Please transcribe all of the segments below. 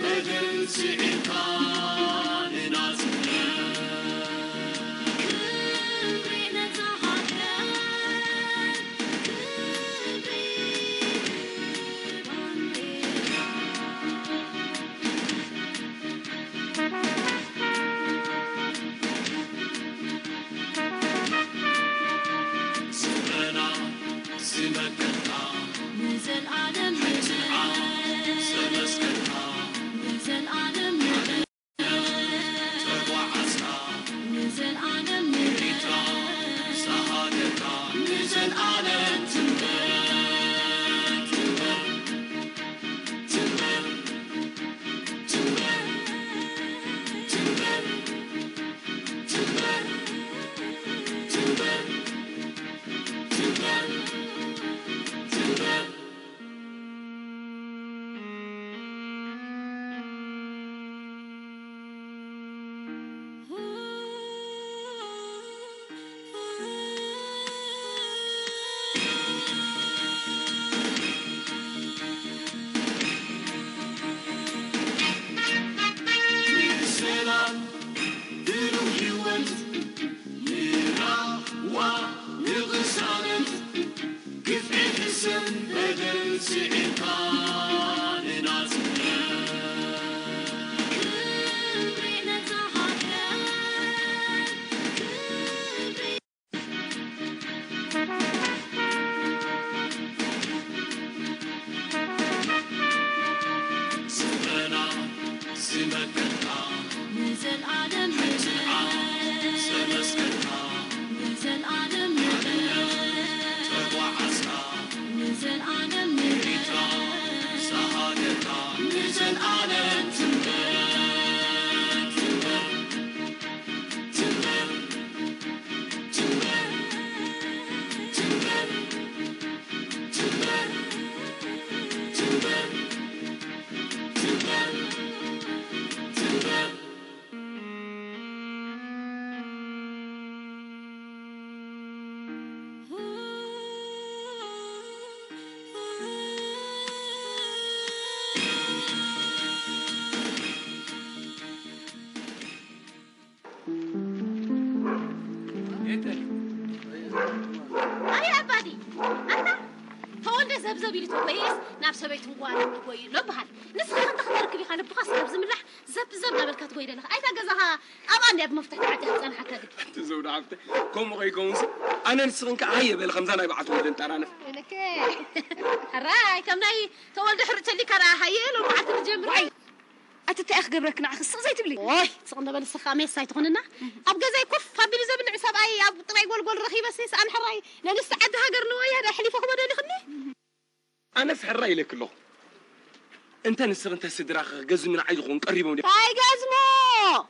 በደል ስዒርካ ንናጽነት። ክብሪ ነታ ሃገር፣ ክብሪ ንባንዴራ። ስምረና ዝመከትካ ንዘልኣለም ሕትኣ ዘመስከርካ ንዘልኣለም ተጓዓዝካ ንዘልኣለም ኤርትራ ሳሃገርካ ንዘልኣለም ትንበር ትንበር ትንበር ትንበር ትንበር ትንበር ትንበር ትንበር ትንበር ሰላም ብሩህ ህይወት ንራህዋ ንቕሳነት ግፍዒ ክስን በደል ስዒርካ ንናጽነት ክብሪ ነታ ሃገር ክብሪ ስምረና ዝመከትካ ንዘልኣለም ሕትኣ ዘመስከርካ ንዘልኣለም ተጓዓዝካ ንዘልኣለም ኤርትራ ሳሃገርካ ንዘልኣለም ትንበር ትንበር ትንበር ትንበር ትንበር ትንበር ትንበር ትንበር ትንበር ኣይ ኣባዲ፣ ኣታ ተወልደ ዘብዘብ ኢሉ ተጎየስ ናብ ሰበይቱን ጓልን ይጎዩ ኣሎ በሃል። ንስኻ ከምታ ክትረክብ ኢኻ ልብኻ ሰብ ዝምላሕ ዘብ ዘብ እናበልካ ትጎይ ዘለኻ። ኣይታ ገዛኻ ኣብኣ እንድያ ብመፍትሕ ተዓዲኻ ዝጸንሓካ ግን። ኣንቲ ዘውዲ ሓፍተ፣ ከምኡ ከይከውንስ ኣነ ንስኽን ከኣ ሃየ በሊ ከምዛ ናይ በዓል ተወልደ ንጠራነፍ። እልከ። ሕራይ፣ ከም ናይ ተወልደ ሕሩጭ ተሊካ ደኣ ሃየ ሎም መዓልቲ ንጀምር። ዋይ፣ ኣቲ እንታይ እየ ክገብረኪ ንዓኺ ስቕ ዘይትብሊ? ኦይ፣ ስቕ እንዶ በሊ ንስኻ ሜስ ኣይትኹንና። ኣብ ገዛይ ኮፍ ኣቢሉ ዘብልዕ ሰብኣይ ኣብ ጥራይ ጎልጎል ረኺበሲ ሰኣን ሕራይ ነንስቲ ዓዲ ሃገር ንወያነ ኣሕሊፈ ክቦ ደሊኽኒ? ኣነስ ሕራይ ኢለኪ ኣለኹ። እንተ ንስኺ እንተ ስድራኺ ክገዝሙ ንዓይ ዝኾኑ ቀሪቦም ድዮም? ኣይ ገዝሞ!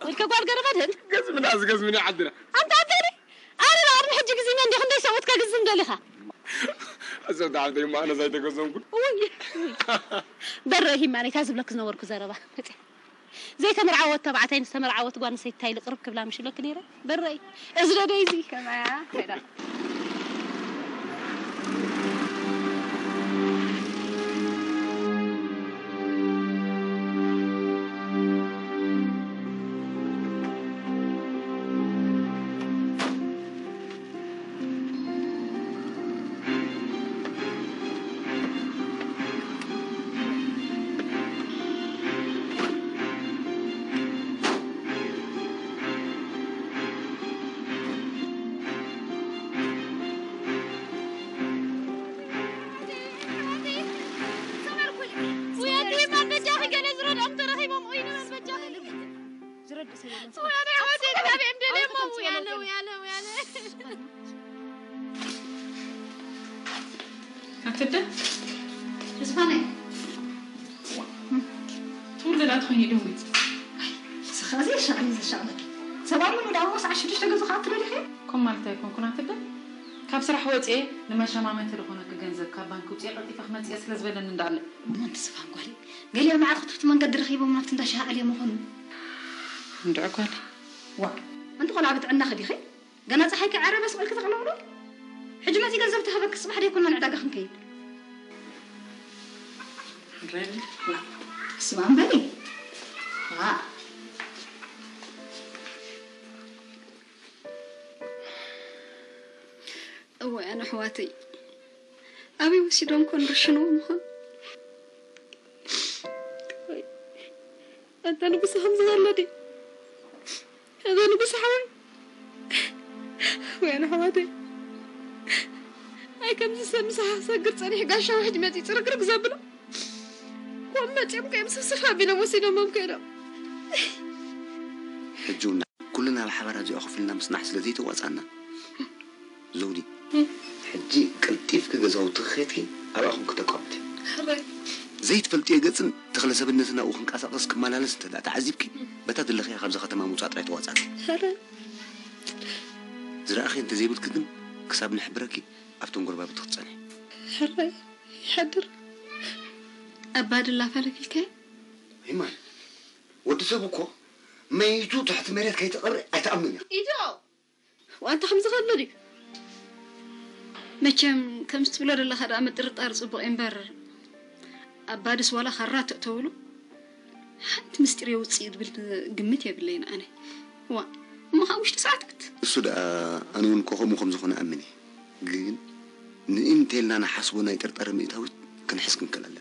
ኢልከ ጓል ገረመድህን? ገዝምና ዝገዝምኒ ዓድና። ኣንታ ኣንተኒ! ኣነ ንቕድሚ ሕጂ ግዚመ እንዲ ክንደይ ሰብኡት ከግዝም ደሊኻ? ኣሰብ ተዓብተይ እሞ ኣነስ ኣይተገዘምኩን። ውይ! በረ ሂማ ነታ ዝብለኪ ዝነበርኩ ዘረባ። ዘይተመርዓወት ተባዕታይ ንዝተመርዓወት ጓል ኣንስተይቲ እንታይ ኢሉ ቅርብ ክብላ ምሽ ኢለኪ ነይረ? በረይ፣ እዚ ዶ ደይ እዚ? ከማያ፣ ከይዳ። ውይ፣ ኣደይ ማን በጃኺ ገለ ዝረድኦም ተረኺቦም፣ ውይ፣ ንበል በጃኺ። ዝረድእ ሰብ የለን። ውይ፣ ኣደይ፣ ኣደይ፣ ኣደይ፣ ደልየ እሞ፣ ውይ፣ ኣነ፣ ውይ፣ ኣነ፣ ውይ፣ ኣነ። ኣትደ? ዝፋነይ። ትውልድ ኣትኾይኒ ዶ ወይ? ስኻ እዚ ሻዕኒ ዘሻቕለኪ። ሰብኣይ ምኑ ዳሞ ሰዓት ሽዱሽተ ገዙ ከኣቱ ደሊኺ? ከም ማለት ኣይኮንኩን ኣትደ። ካብ ስራሕ ወፅኤ ንመሸማመቲ ዝኾነኪ ገንዘብ ካብ ባንክ ውፅኤ ቀልጢፈ ክመፅእ ስለ ዝበለኒ እንዳለ። እሞ ኣንቲ ዝፋን ጓለይ፣ ገሊኦም መዓት ክቱርቲ መንገዲ ረኺቦም ናብቲ እንዳ ሻሂ ዓልዮም ምኾኑ። እንድዒ ጓለይ። ዋ። ኣንቲ ቆልዓ ብጥዕናኺ ዲኺ? ገና ፀሓይ ከይዓረበ ስቕ ኢልኪ ተቕልውሉ? ሕጂ መፂ ገንዘብ ተሃበኪ፣ ፅባሕ ደይኮና ንዕዳጋ ክንከይድ። ስማ እምበሪ። ዋ። እወ፣ ኣነ ኣሕዋተይ፣ ኣበይ ወሲዶም ኮን ርሽኖም ምዃን? ኣታ ንጉስ ከምዚ ኣሎ ድዩ? ኣታ ንጉስ ሓወይ፣ ወይ ኣነ ኣሕዋተይ፣ ኣይ ከምዚ ሰብ ምሳኻ ክሰግር ጸኒሕ ጋሻ ውሕጅ መጺ ጽርግርግ ዘብሎ። ኮም መጺኦም ከዮም ስፍስፍ ኣቢሎም ወሲዶሞም ከይዶም። ሕጂ እውን ኩልና ብሓባር ኣብዚኣ ኮፍ ኢልና ምጽናሕ ስለ ዘይተዋጽኣና፣ ዘውዲ፣ ሕጂ ቀልጢፍኪ ገዛውትኺ ኬድኪ ኣብኣ ኮንኪ ተቋምቲ። ሕራይ። ዘይትፈልጥዮ ገጽን ተኽለ ሰብነትን ኣብኡ ክንቀሳቐስ ክመላለስ እንተ ደኣ ተዓዚብኪ፣ በታ ዘለኽያ ካብዛ ከተማ ምውጻእ ጥራይ ተዋጽኣኪ። ሕራይ። ዝረኣኺ እንተ ዘይብልኪ ግን ክሳብ ንሕብረኪ ኣብቶም ጎረባብቲ ክትጸንሒ። ሕራይ። ይሓድር። ኣባድላ ፈለኪልከ? ይማን፣ ወዲ ሰብ እኮ መይቱ ትሕቲ መሬት ከይተቐብረ ኣይተኣምንን እዩ። ኢዶ! ዋንታ ከምዚ ከሎ ድዩ? መቸም ከምዚ ትብሎ ዘለኻ ደኣ ምጥርጣር ጽቡቕ እዩ እምበር፣ ኣባድስ ዋላ ካራ ተእተውሉ ሓንቲ ምስጢር የውጽእ እዩ ዝብል ግምት የብለይን ኣነ። ዋ፣ እሞ ካብ ውሽጢ ሰዓታት? እሱ ደኣ ኣነ እውን እኮ ከምኡ ከም ዝኾነ ኣምን እየ። ግን ንእንተ ኢልና ንሓስቦ ናይ ጥርጣረ ምእታዊት ክንሕዝ ክንክእል ኣለና።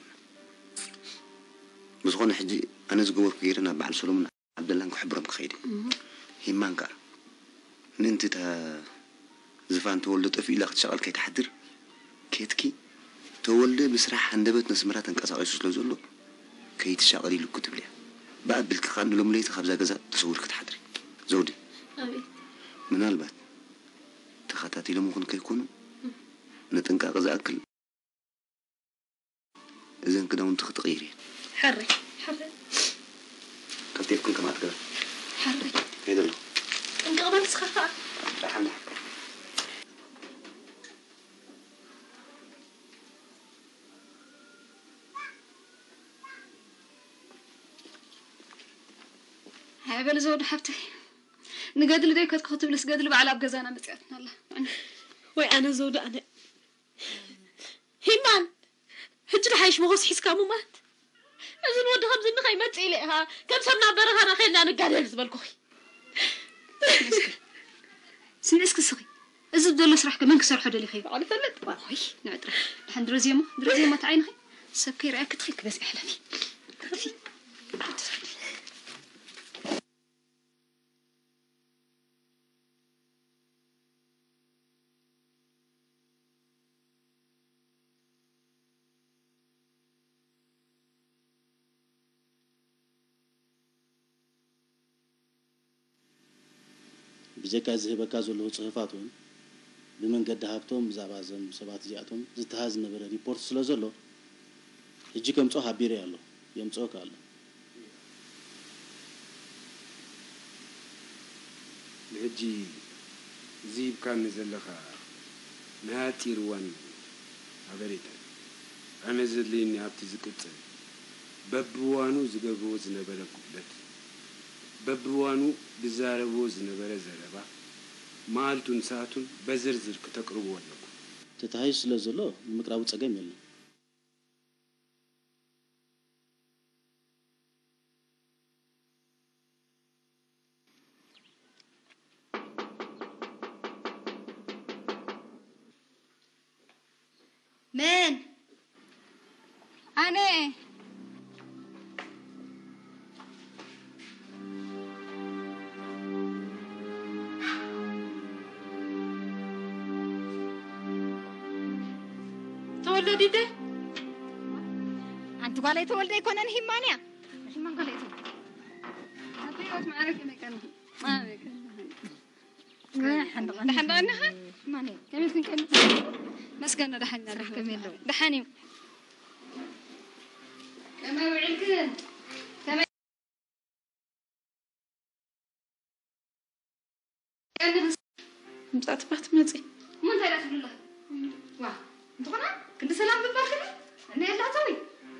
ብዝኾነ ሕጂ ኣነ ዝገበርኩ ገይረ ናብ በዓል ሰሎሙን ዓብደላን ክሕብሮም ክኸይድ እየ። እህ። ሂማን ከኣ ምእንቲ እታ ዝፋን ተወልደ ጠፊኡ ኢላ ክትሻቐል ከይትሓድር፣ ኬትኪ ተወልደ ብስራሕ ሃንደበት ነስመራ ተንቀሳቒሱ ስለ ዘሎ ከይትሻቐል ኢሉ ክትብልያ። ብኣቢልኪ ከኣ ንሎሚ ለይቲ ካብዛ ገዛ ተሰዊርኪ ትሓድሪ። ዘውዲ። ኣቤት። ምናልባት ተኸታቲሎም እውን ከይኮኑ ንጥንቃቐ ዝኣክል እዘን ክዳውንቲ ክትቕይሪ እየን። ሕራይ፣ ሕራይ። ቀልጢፍክን ከምኣ ትገብር። ሕራይ። ከይደ ኣለኹ። ጥንቅቕ በል ንስኻ ከኣ። ደሓን፣ ደሓን። ሃይ በሊ ዘውዲ ሓብተይ። ንገድሊ ደይ ከትኩ ክትብልስ ገድሊ ባዕላ ኣብ ገዛና መጽኣትና ኣላ። ወይ ኣነ ዘውዲ ኣነ። ሂማን፣ ሕጂ ደሓይሽ መጎስ ሒዝካ ሙማት? እዚ ንወዲ ከምዚ ንኸይመጽእ ኢለ ኢኻ፣ ከም ሰብ ናብ በረኻና ኸይድና ንጋደል ዝበልኩኺ። ስምዒ እስኪ ስኺ፣ እዚ ዘሎ ስራሕ ከ መን ክሰርሖ ደሊኺ? ባዕሉ ይፈልጥ። ዋይ፣ ንዕጥረ። ደሓን ድረዝዮ እሞ፣ ድረዝዮ እሞ፣ ተዓይንኺ። ሰብ ከይረኣየኪ ትኺ ክበዝሒ ሕለፊ። ብጀካ ዝህበካ ዘለኹ ጽሑፋት እውን ብመንገዲ ሃብቶም ብዛዕባ እዞም ሰባት እዚኣቶም ዝተሃዝ ዝነበረ ሪፖርት ስለ ዘሎ፣ ሕጂ ከምጽኦ ሓቢረ ኣሎ። የምጽኦ ከኣ ኣሎ። ንሕጂ እዚ ሂብካኒ ዘለኻ ናይ ሓጺር እዋን ሓበሬታ እዩ። ኣነ ዘድልየኒ ኣብቲ ዝቅጽል በብእዋኑ ዝገብርዎ ዝነበረ ጉድለት፣ በብእዋኑ ዝዛረብዎ ዝነበረ ዘረባ፣ መዓልቱን ሰዓቱን በዝርዝር ክተቅርብዎ ኣለኩም። ተታሂዙ ስለ ዘሎ ንምቅራቡ ጸገም የለን። መን? ኣነ። ተወልደ ዲደ? ኣንቲ ጓለይ ተወልደ ኣይኮነን፣ ሂማን እያ። ሂማን ጓለይ ተወልደ። ኣቲ ህይወት ማዕረ ከመይ ቀኒኺ? ኣበይ ቀኒኺ? ደሓን ደኣ ደሓን ደኣ እንዲኻ? ማን እዩ? ከመይ ኢልክን ቀኒኺ? መስገን ደሓን ኢና፣ ስራሕ ደሓን ከመይ ኣለዉ? ደሓን እዩ። ከመይ ውዒልክን? ከመይ ምጻእቲ ባህ ትመጺ። እሞ እንታይ ደኣ ትብሉ ኣለኹም? ዋ፣ እንተኾነ ክንዲ ሰላም ምባል ከ? እነ የላተዊ።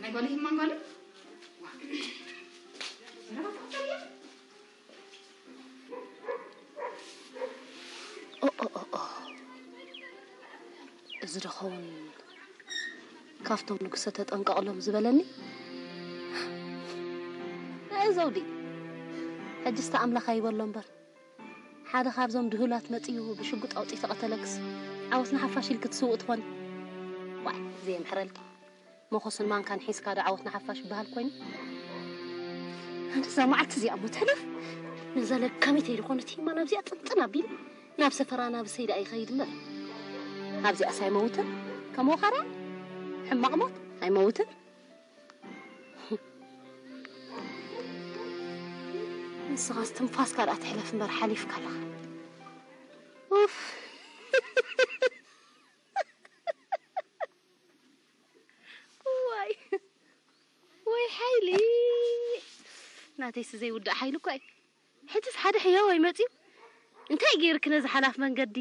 ናይ ጓል ሂማን ጓል። ዋ። ዘረባ ትኽተል እያ። ኦ፣ ኦ፣ ኦ፣ ኦ። እዚ ዶ ኸውን ካብቶም ንጉሰ ተጠንቀቕሎም ዝበለኒ? ዘውዲ፣ ሕጅስ ኣምላኽ ኣይበሎ እምበር፣ ሓደ ካብዞም ድሁላት መጺኡ ብሽጉጥ ኣውጺኡ ተቐተለክስ፣ ዓወት ንሓፋሽ ኢልኪ ትስውእ ትኾኒ። ዋይ፣ ዘየምሕረልኪ። መኾስን ማንካን ሒዝካ ዶ ዓወት ንሓፋሽ ይበሃል ኮይኑ? ኣነ እዛ መዓልቲ እዚኣ እሞ ትሕለፍ፣ ነዛ ለካሚተይ ዝኾነት ሂማ ናብዚኣ ጥንጥን ኣቢሉ፣ ናብ ሰፈራ ናብ ሰይዳ ይኸይድ እምበር፣ ኣብዚኣስ ኣይመውትን። ከም ወኻርያ ሕማቕ ሞት ኣይመውትን። ንስኻስ ትንፋስካ ደኣ ትሕለፍ እምበር ሓሊፍካ ኣለኻ። ኡፍ። ዋይ፣ ወይ ሓይሊ። ናተይስ ዘይውዳእ ሓይሊ እኳ እዩ። ሕጅስ ሓደ ሕያዋይ መጺኡ፣ እንታይ ገይርኪ ነዚ ሓላፍ መንገዲ?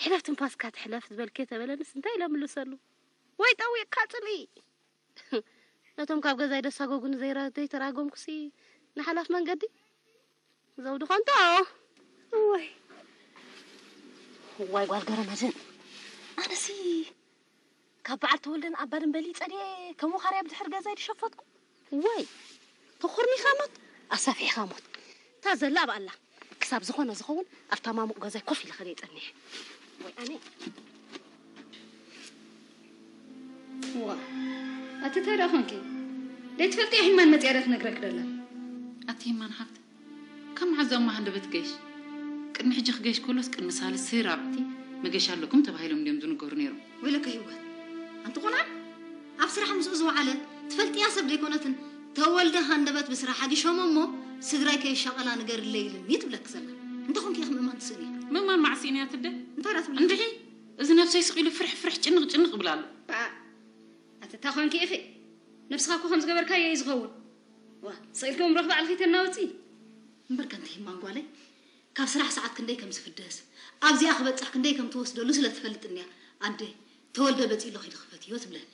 ሕለፍ ትንፋስካ ትሕለፍ ዝበልክዮ ተበለንስ እንታይ ኢለ ምልሰሉ? ወይ ጠዊቕካ ጽልኢ። ነቶም ካብ ገዛይ ደሳጎጉኒ ዘይረ-፣ ዘይተራጎምኩሲ ንሓላፍ መንገዲ ዘውዲ ኾንቶ። እዋይ። እዋይ ጓል ገረመዝን። ኣነሲ ካብ በዓል ተወልደን ኣባድን በሊጸ ድየ ከም ወኻርያ ብድሕሪ ገዛይ ድሸፈጥኩ? እዋይ። ተኾርሚኻ ሞት፣ ኣሳፊሕኻ ሞት። እታ ዘላ ኣብ ኣላ። ክሳብ ዝኾነ ዝኸውን ኣብታ ማሙቕ ገዛይ ኮፍ ኢለ ከደይ ጸኒሐ። ወይ ኣነ። ዋ፣ ኣቲ እንታይ ደኣ ኾንኪ? ደይትፈልጥያ ሂማን መጺኣ ዶ ትነግረኪ ደላ? ኣቲ ሂማን ሓብቲ፣ ካብ መዓዝ እማ ሃንደበት ገይሽ? ቅድሚ ሕጂ ክገይሽ ከሎስ ቅድሚ ሳልስቲ ራብዕቲ መገሻ ኣለኩም ተባሂሎም ድዮም ዝንገሩ ነይሮም? ወይለከ ህይወት፣ ኣንቲ ቆልዓ፣ ኣብ ስራሕ ምስኡ ዝወዓለ ትፈልጥያ ሰብ ደይኮነትን፣ ተወልደ ሃንደበት ብስራሕ ኣጊሾሞ እሞ ስድራይ ከይሻቐላ ንገርለይ ኢልኒ ትብለኪ ዘላ። እንተ ኾንኪ ኢኺ ምእማን ትስእኒ። ምእማን ማዕሲን እያ ትደ? እንታይ ደኣ ትብሊ? እንድዒ፣ እዚ ነብሰይ ስቕ ኢሉ ፍርሕ ፍርሕ ጭንቕ ጭንቕ ይብል ኣሎ። ባ፣ ኣቲ እታ ኾንኪ ኢኺ። ነብስኻ እኮ ከም ዝገበርካዮ እዩ ዝኸውን። ዋ፣ ስቕ ኢልኪ እምሮኺ ባዕልኺ ተናውጺ። እምበር ከንቲ ሂማን ጓለይ፣ ካብ ስራሕ ሰዓት ክንደይ ከም ዝፍደስ፣ ኣብዚኣ ክበጽሕ ክንደይ ከም ትወስደሉ ስለ ትፈልጥ እንድያ። ኣደ፣ ተወልደ በጺ ኣሎ ኺዲ ክፈትዮ ትብለኒ።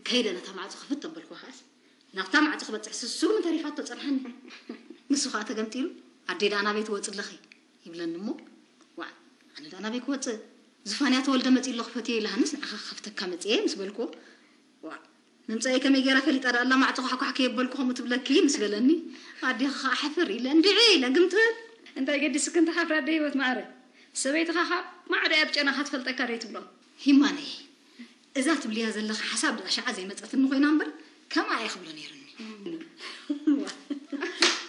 ከይደ ነታ ማዕጾ ክፍት ተበልኩ ኸኣስ፣ ናብታ ማዕጾ ክበጽሕ ስሱግኒ ተሪፋቶ ጸንሓኒ። ንሱ ኸኣ ተገምጢሉ፣ ኣደ ደኣ ናበይ ትወጺ ኣለኺ? ይብለኒ እሞ፣ ዋዕ፣ ኣነ ደኣ ናበይ ክወጽእ? ዝፋንያ ተወልደ መጺ ኣሎ ክፈትዮ ኢላሃንስ ንዓኻ ክኸፍተካ መጽየ ምስ በልኩዎ፣ ዋዕ፣ ምምጻኤ ከመይ ገይራ ፈሊጣ ደኣ ኣላ ማዕጾ ኳሕኳሕ ከየበልኩ ከምኡ ትብለኪ ምስ በለኒ፣ ኣዴኺ ኸኣ ሕፍር ኢለ፣ እንድዒ ኢለ ግምትል። እንታይ ገዲስክን ትሓፍሪ ኣደ ህይወት ማዕረ? ሰበይትኻ ኻብ ማዕዶ እያ ብጨናኻ ትፈልጠካ ዶ ትብሎ? ሂማነይ፣ እዛ ትብልያ ዘለኺ ሓሳብ ደኣ ሽዓ ዘይመጸትኒ ኮይና እምበር፣ ከምኣ እየ ክብሎ ነይሩኒ።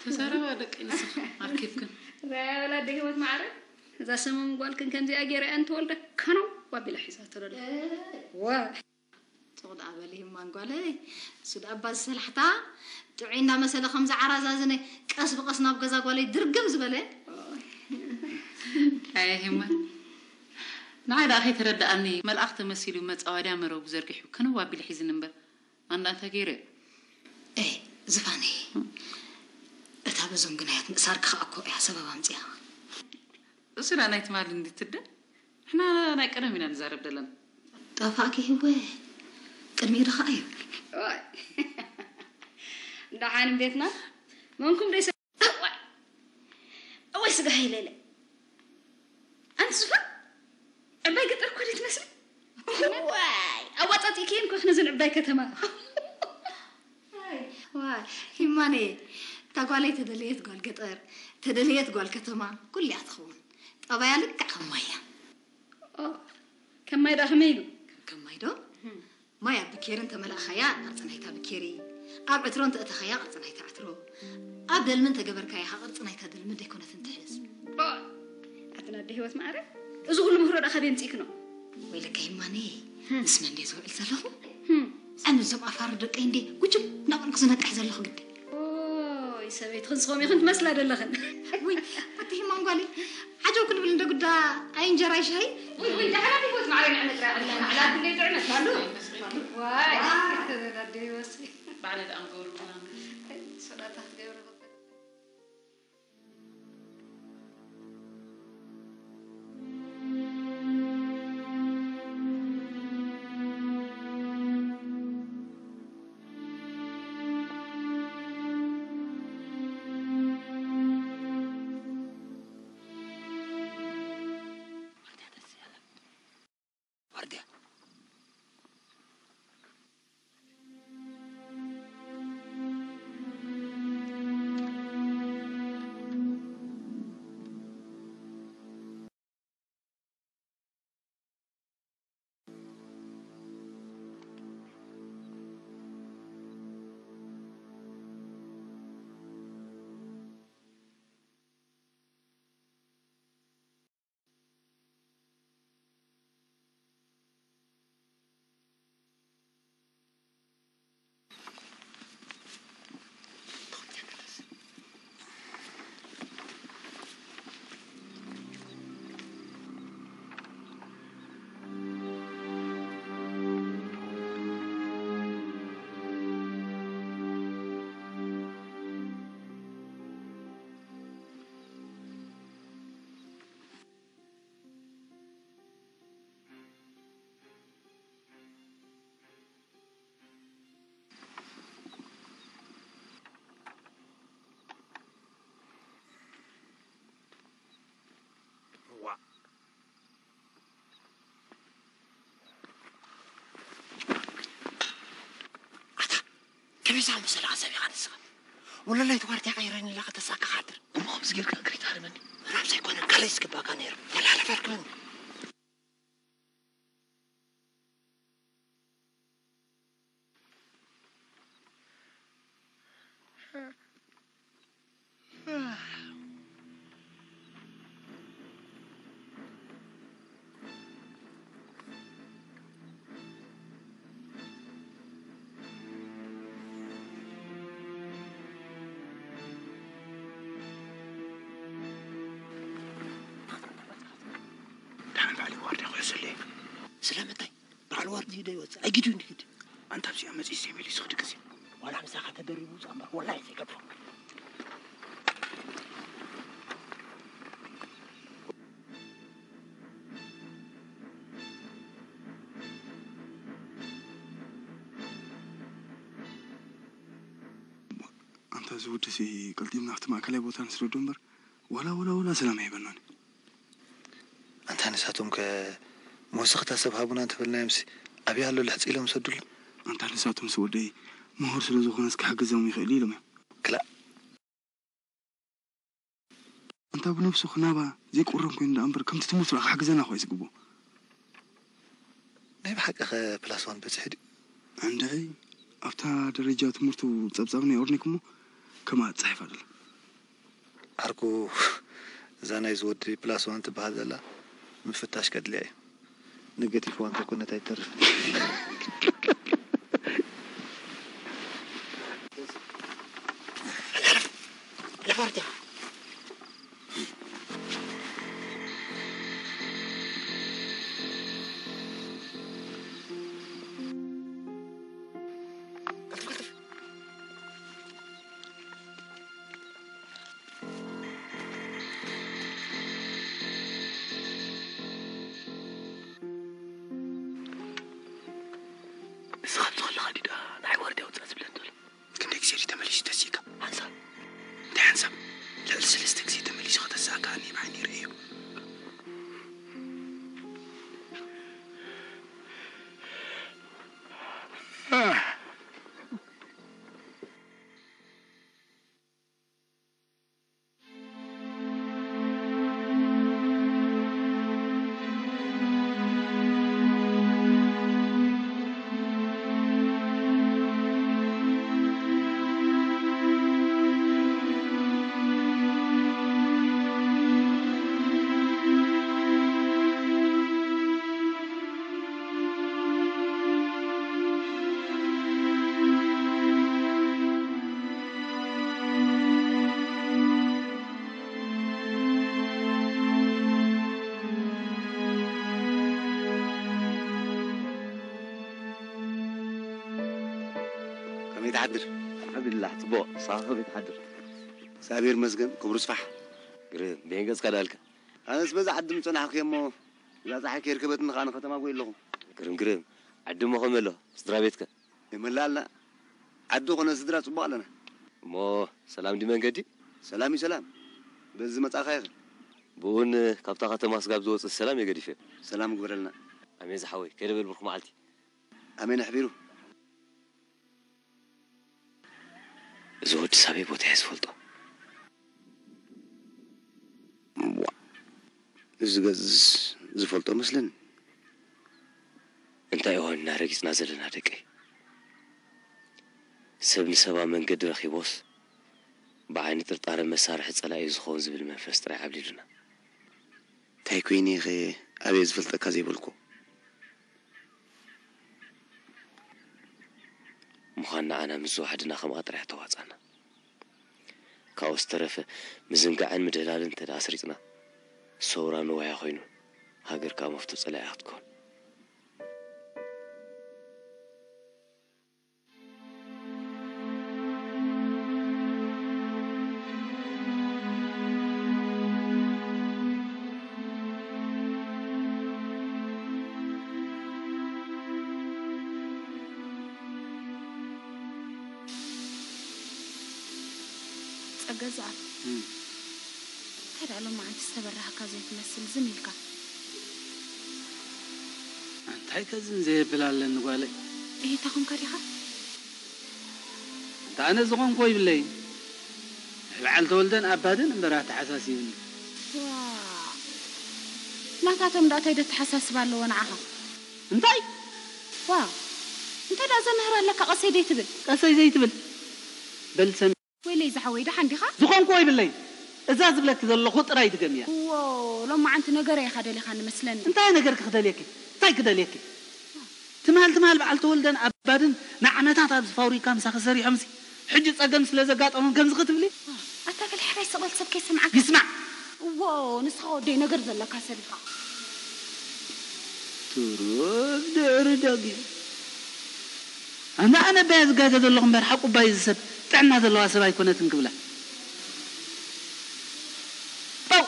ተዛረባ ደቂ ንስኺ ኣርኪብክን። እዛ ወላ ኣደ ህይወት ማዕረ፣ እዛ ሰመን ጓልክን ከምዚኣ ገይራ እያ ንተወልደ ከነው ኣቢላ ሒዛቶ ደላ። ዋ። ጽቕ ደኣ በሊ ሂማን ጓለይ፣ እሱ ደኣ እባ ዝሰላሕታ ጥዑይ እንዳመሰለ ከምዚ ዓራዛዝነ ቀስ ብቐስ ናብ ገዛ ጓለይ ድርግም ዝበለ። ኣየ ሂማን፣ ንዓይ ደኣ ከይተረድኣኒ መልኣኽ ተመሲሉ መጻወድያ መረቡ ዘርጊሑ ከነው ኣቢሉ ሒዝኒ እምበር፣ ኣንዳ እንታይ ገይረ? ኤ፣ ዝፋነይ፣ እታ በዞም ግናያት ምእሳርኪ ኸኣ እኮ እያ ሰበብ ኣምጺኣ። እሱ ደኣ ናይ ትማሊ እንድትደ፣ ንሕና ናይ ቀደም ኢና ንዛረብ ደለና። ጠፋእኪ ህወ፣ ቅድሚ ኢድኻ እዩ። ዋይ። ደሓን እምቤትና፣ መንኩም ደይ ሰ-፣ እዋይ። እዋይ ስጋ ሃይለለ። ኣንቲ ዙፋን፣ ዕባይ ገጠር እኮ ደይ ትመስሊ። ዋይ፣ ኣዋጻጺእክየን እኮ ነዘን ዕባይ ከተማ። ዋይ፣ ዋይ፣ ሂማነየ፣ እታ ጓለይ ተደለየት ጓል ገጠር፣ ተደለየት ጓል ከተማ፣ ኩሉ እያ ትኸውን። ጠባያ ልክዕ ከም ማይ እያ። ኦ፣ ከም ማይ ደኣ ከመይ ኢሉ? ከም ማይ ዶ? እም። ማይ ኣብ ብኬሪ እንተመላእኻያ፣ ቅርጺ ናይታ ብኬሪ፣ ኣብ ዕትሮ እንተእተኻያ፣ ቅርጺ ናይታ ዕትሮ፣ ኣብ ደልሚ እንተገበርካያ፣ ቅርጺ ናይታ ደልሚ ደይኮነትን ትሕዝ። ኦ፣ ኣቲ ናደ ህይወት ማዕረ፣ እዚ ኩሉ ምህሮ ደኣ ካበይ ኣምጺእክኖ? ወይለከ ሂማነየ፣ ህም። ምስ መን ድየ ዝውዕል ዘለኹ? ህም። ኣነ እዞም ኣፋር ደቀይ እንዴ ጉጅም እናበልኩ ዝነቅሕ ዘለኹ ግዲ። ኦይ፣ ሰበይትኽን ስኹም ኢኽን ትመስላ ዘለኽን። ውይ፣ ኣቲ ሂማን ጓለይ፣ ዓጀው ክንብል እንደ ጉዳ ኣይ እንጀራ ኣይ ሻሂ። ውይ፣ ውይ፣ ደሓና ህይወት ማዕረ ንዕመት ራያ ኣለና። ዕላል ክንደይ ጥዕመት ኣሎ? ዋይ፣ ኣደ ህይወት። ባዕለ ደኣ ምገብሩ ብላ። ሰላጣ ክትገብሪ ሒዛ መሰለኻ ሰብ ኢኻ ንስኻ። ወለላይ እቲ ዋርድያ ቀይረኒ ኢላ ከተሳካ ሓድር። እሞ ከምዚ ጌርካ እግረይ ትሃርመኒ? ምናም ዘይኮነ ካልእ ዝግባእካ ነይሩ። ወላ ሓለፍ ኣርክበኒ። ደሓን በዓል ዋርድያ ክሕሰለይ። ስለምንታይ? በዓል ዋርድያ ዶ ይወጽእ? ኣይ ግድኡ እንዲግድ። ኣንታ ኣብዚኣ መጺኡ ዘይመሊሱ ክድቅስ እዩ። ዋላ ምሳኻ ተደሪቡ ውጻእ እምበር ወላሂ ዘይገድፎ። ኣንታ እዚ ወድሲ ቀልጢፍና ኣብቲ ማእከላይ ቦታ ንስደዶ እምበር ዋላ ዋላ ዋላ ሰላም ኣይበናን። ኣንታ ንሳቶም ከ መወሰኽታ ሰብ ሃቡና እንተበልናዮምሲ ኣበይ ኣሎ ልሕፂ ኢሎም ሰዱሉ። ኣንታ ንሳቶም ሲ ወደይ ምሁር ስለ ዝኾነስ ክሕግዞም ይኽእል ኢሎም እዮም። ክላእ። ኣንታ ብነብሱ ክናባ ዘይቁረን ኮይኑ ደኣ እምበር ከምቲ ትምህርቱ ደኣ ክሕግዘና እኮ እዩ ዝግብኦ። ናይ ብሓቂ ከ ፕላስ ዋን በፂሑ ድዩ? እንድዒ ኣብታ ደረጃ ትምህርቱ ጸብጻብ ናይ ኦርኒክ እሞ ከምኣ ትጽሕፍ ኣላ። ዓርኩ እዛ ናይ ዝወዲ ፕላስ ዋን ትበሃል ዘላ ምፍታሽ ከድልያ እዩ። ነገቲቭ ዋን ተኮነት ኣይተርፍ። ንስኻ ኣብዚ ከለኻ ድዩ ደኣ ንዓይ ዋርድያ ውጻእ ዝብለኒ ዘሎ? ክንደይ ግዜ ድዩ ተመሊሱ ተሲእካ? ሓንሳብ። እንታይ ሓንሳብ? ልዕሊ ሰለስተ ግዜ ተመሊሱ ከተሳእካ ኣነ ብዓይነይ ርእየዮ። ከመይ ትሓድር? ኣልሓምዱሊላህ፣ ጽቡቕ። ንስኻ ከመይ ትሓድር? እግዚኣብሔር ይመስገን፣ ክብሩ ይስፋሕ። ግርም፣ በየን ገጽካ ደኣልካ? ኣነስ በዛ ዓዲ ምጸናሕኩ እየ እሞ፣ እዛ ጸሓይ ከይርከበትኒ ከኣ ንከተማ ጎይ ኣለኹ። ግርም፣ ግርም። ዓዲ እሞ ከመይ ኣሎ? ስድራ ቤትከ? ይመላልና። ዓዲ ኮነ ስድራ ጽቡቕ ኣለና። እሞ ሰላም ድዩ መንገዲ? ሰላም እዩ ሰላም። በዚ መጻእካ ይኽእል። ብኡን ካብታ ከተማ ስጋብ ዝወጽእ ሰላም የገዲፈ። ሰላም ግበረልና። ኣሜን ዝሓወይ፣ ከይደ በል ብሩኽ መዓልቲ። ኣሜን ኣሕቢሩ። እዚ ወዲ ሳበይ ቦታ እየ ዝፈልጦ። ዋ፣ እዚ ገጽስ ዝፈልጦ መስለኒ። እንታይ ኾንና ረጊጽና ዘለና ደቀይ? ሰብ ንሰባ መንገዲ ረኺቦስ ብዓይኒ ጥርጣረ መሳርሒ ጸላኢ ዝኸውን ዝብል መንፈስ ጥራይ ዓብሊሉና። እንታይ ኮይነ ኢኸ ኣበይ ዝፈልጠካ ዘይበልኩ? ምዃን ንዓና ምስ ዝወሓድና ከምኣ ጥራይ ተዋጻና። ካብኡ ዝተረፈ ምዝንጋዕን ምድህላልን እንተ ደኣ ኣስሪጽና፣ ሰውራ ንዋያ ኮይኑ፣ ሃገር ከኣ መፍቶ ጸላኢ ክትከውን። ጸገ ዝኣብ። እም። እንታይ ደኣ ሎማዓንቲ ዝተበራህካ ዘይትመስል ዝም ኢልካ? ኣንታይ ከዝን ዘየብል ኣለኒ ጓለይ? እሂ፣ እታ ኾንካ ዲኻ? ኣነ ዝኾንኮ ይብለይ። በዓል ተወልደን ኣባድን እምበር ኣተሓሳሲብኒ። ዋ፣ ናታቶም ዳእታይ ደተሓሳስብ ኣለዎ ንዓኻ? እንታይ? ዋ፣ እንታይ ደኣ ዘምህር ኣለካ ቀሰይ ደይትብል? ቀሰይ ዘይትብል? በል ሰሚ። ወይለይ ዝሓወይ ደሓን ዲኻ? ዝኾንኮ ይብለይ። እዛ ዝብለኪ ዘለኹ ጥራይ ድገምያ። እዎ፣ ሎማዓንቲ ነገረ ኢኻ ደሊኻ ንመስለኒ። እንታይ ነገርኪ ክደልየኪ? እንታይ ክደልየኪ? ትማል ትማል በዓል ተወልደን ኣባድን ንዓመታት ኣብዚ ፋብሪካ ምሳኺ ሰሪሖምሲ ሕጂ ጸገም ስለ ዘጋጠሞም ከምዚ ክትብሊ? ኣታ በል ሕራይ ስቕ በል ሰብ ከይሰምዓካ። ይስማዕ። እዎ ንስኻ ወደይ ነገር ዘለካ ሰብ ኢኻ። ትሩፍ ድዕሪ ደጊም። ኣነ ኣነ ባየ ዝጋገ ዘለኹ እምበር ሓቁ ባይ እዚ ሰብ ጥዕና ዘለዋ ሰብ ኣይኮነትን ክብላ። ው!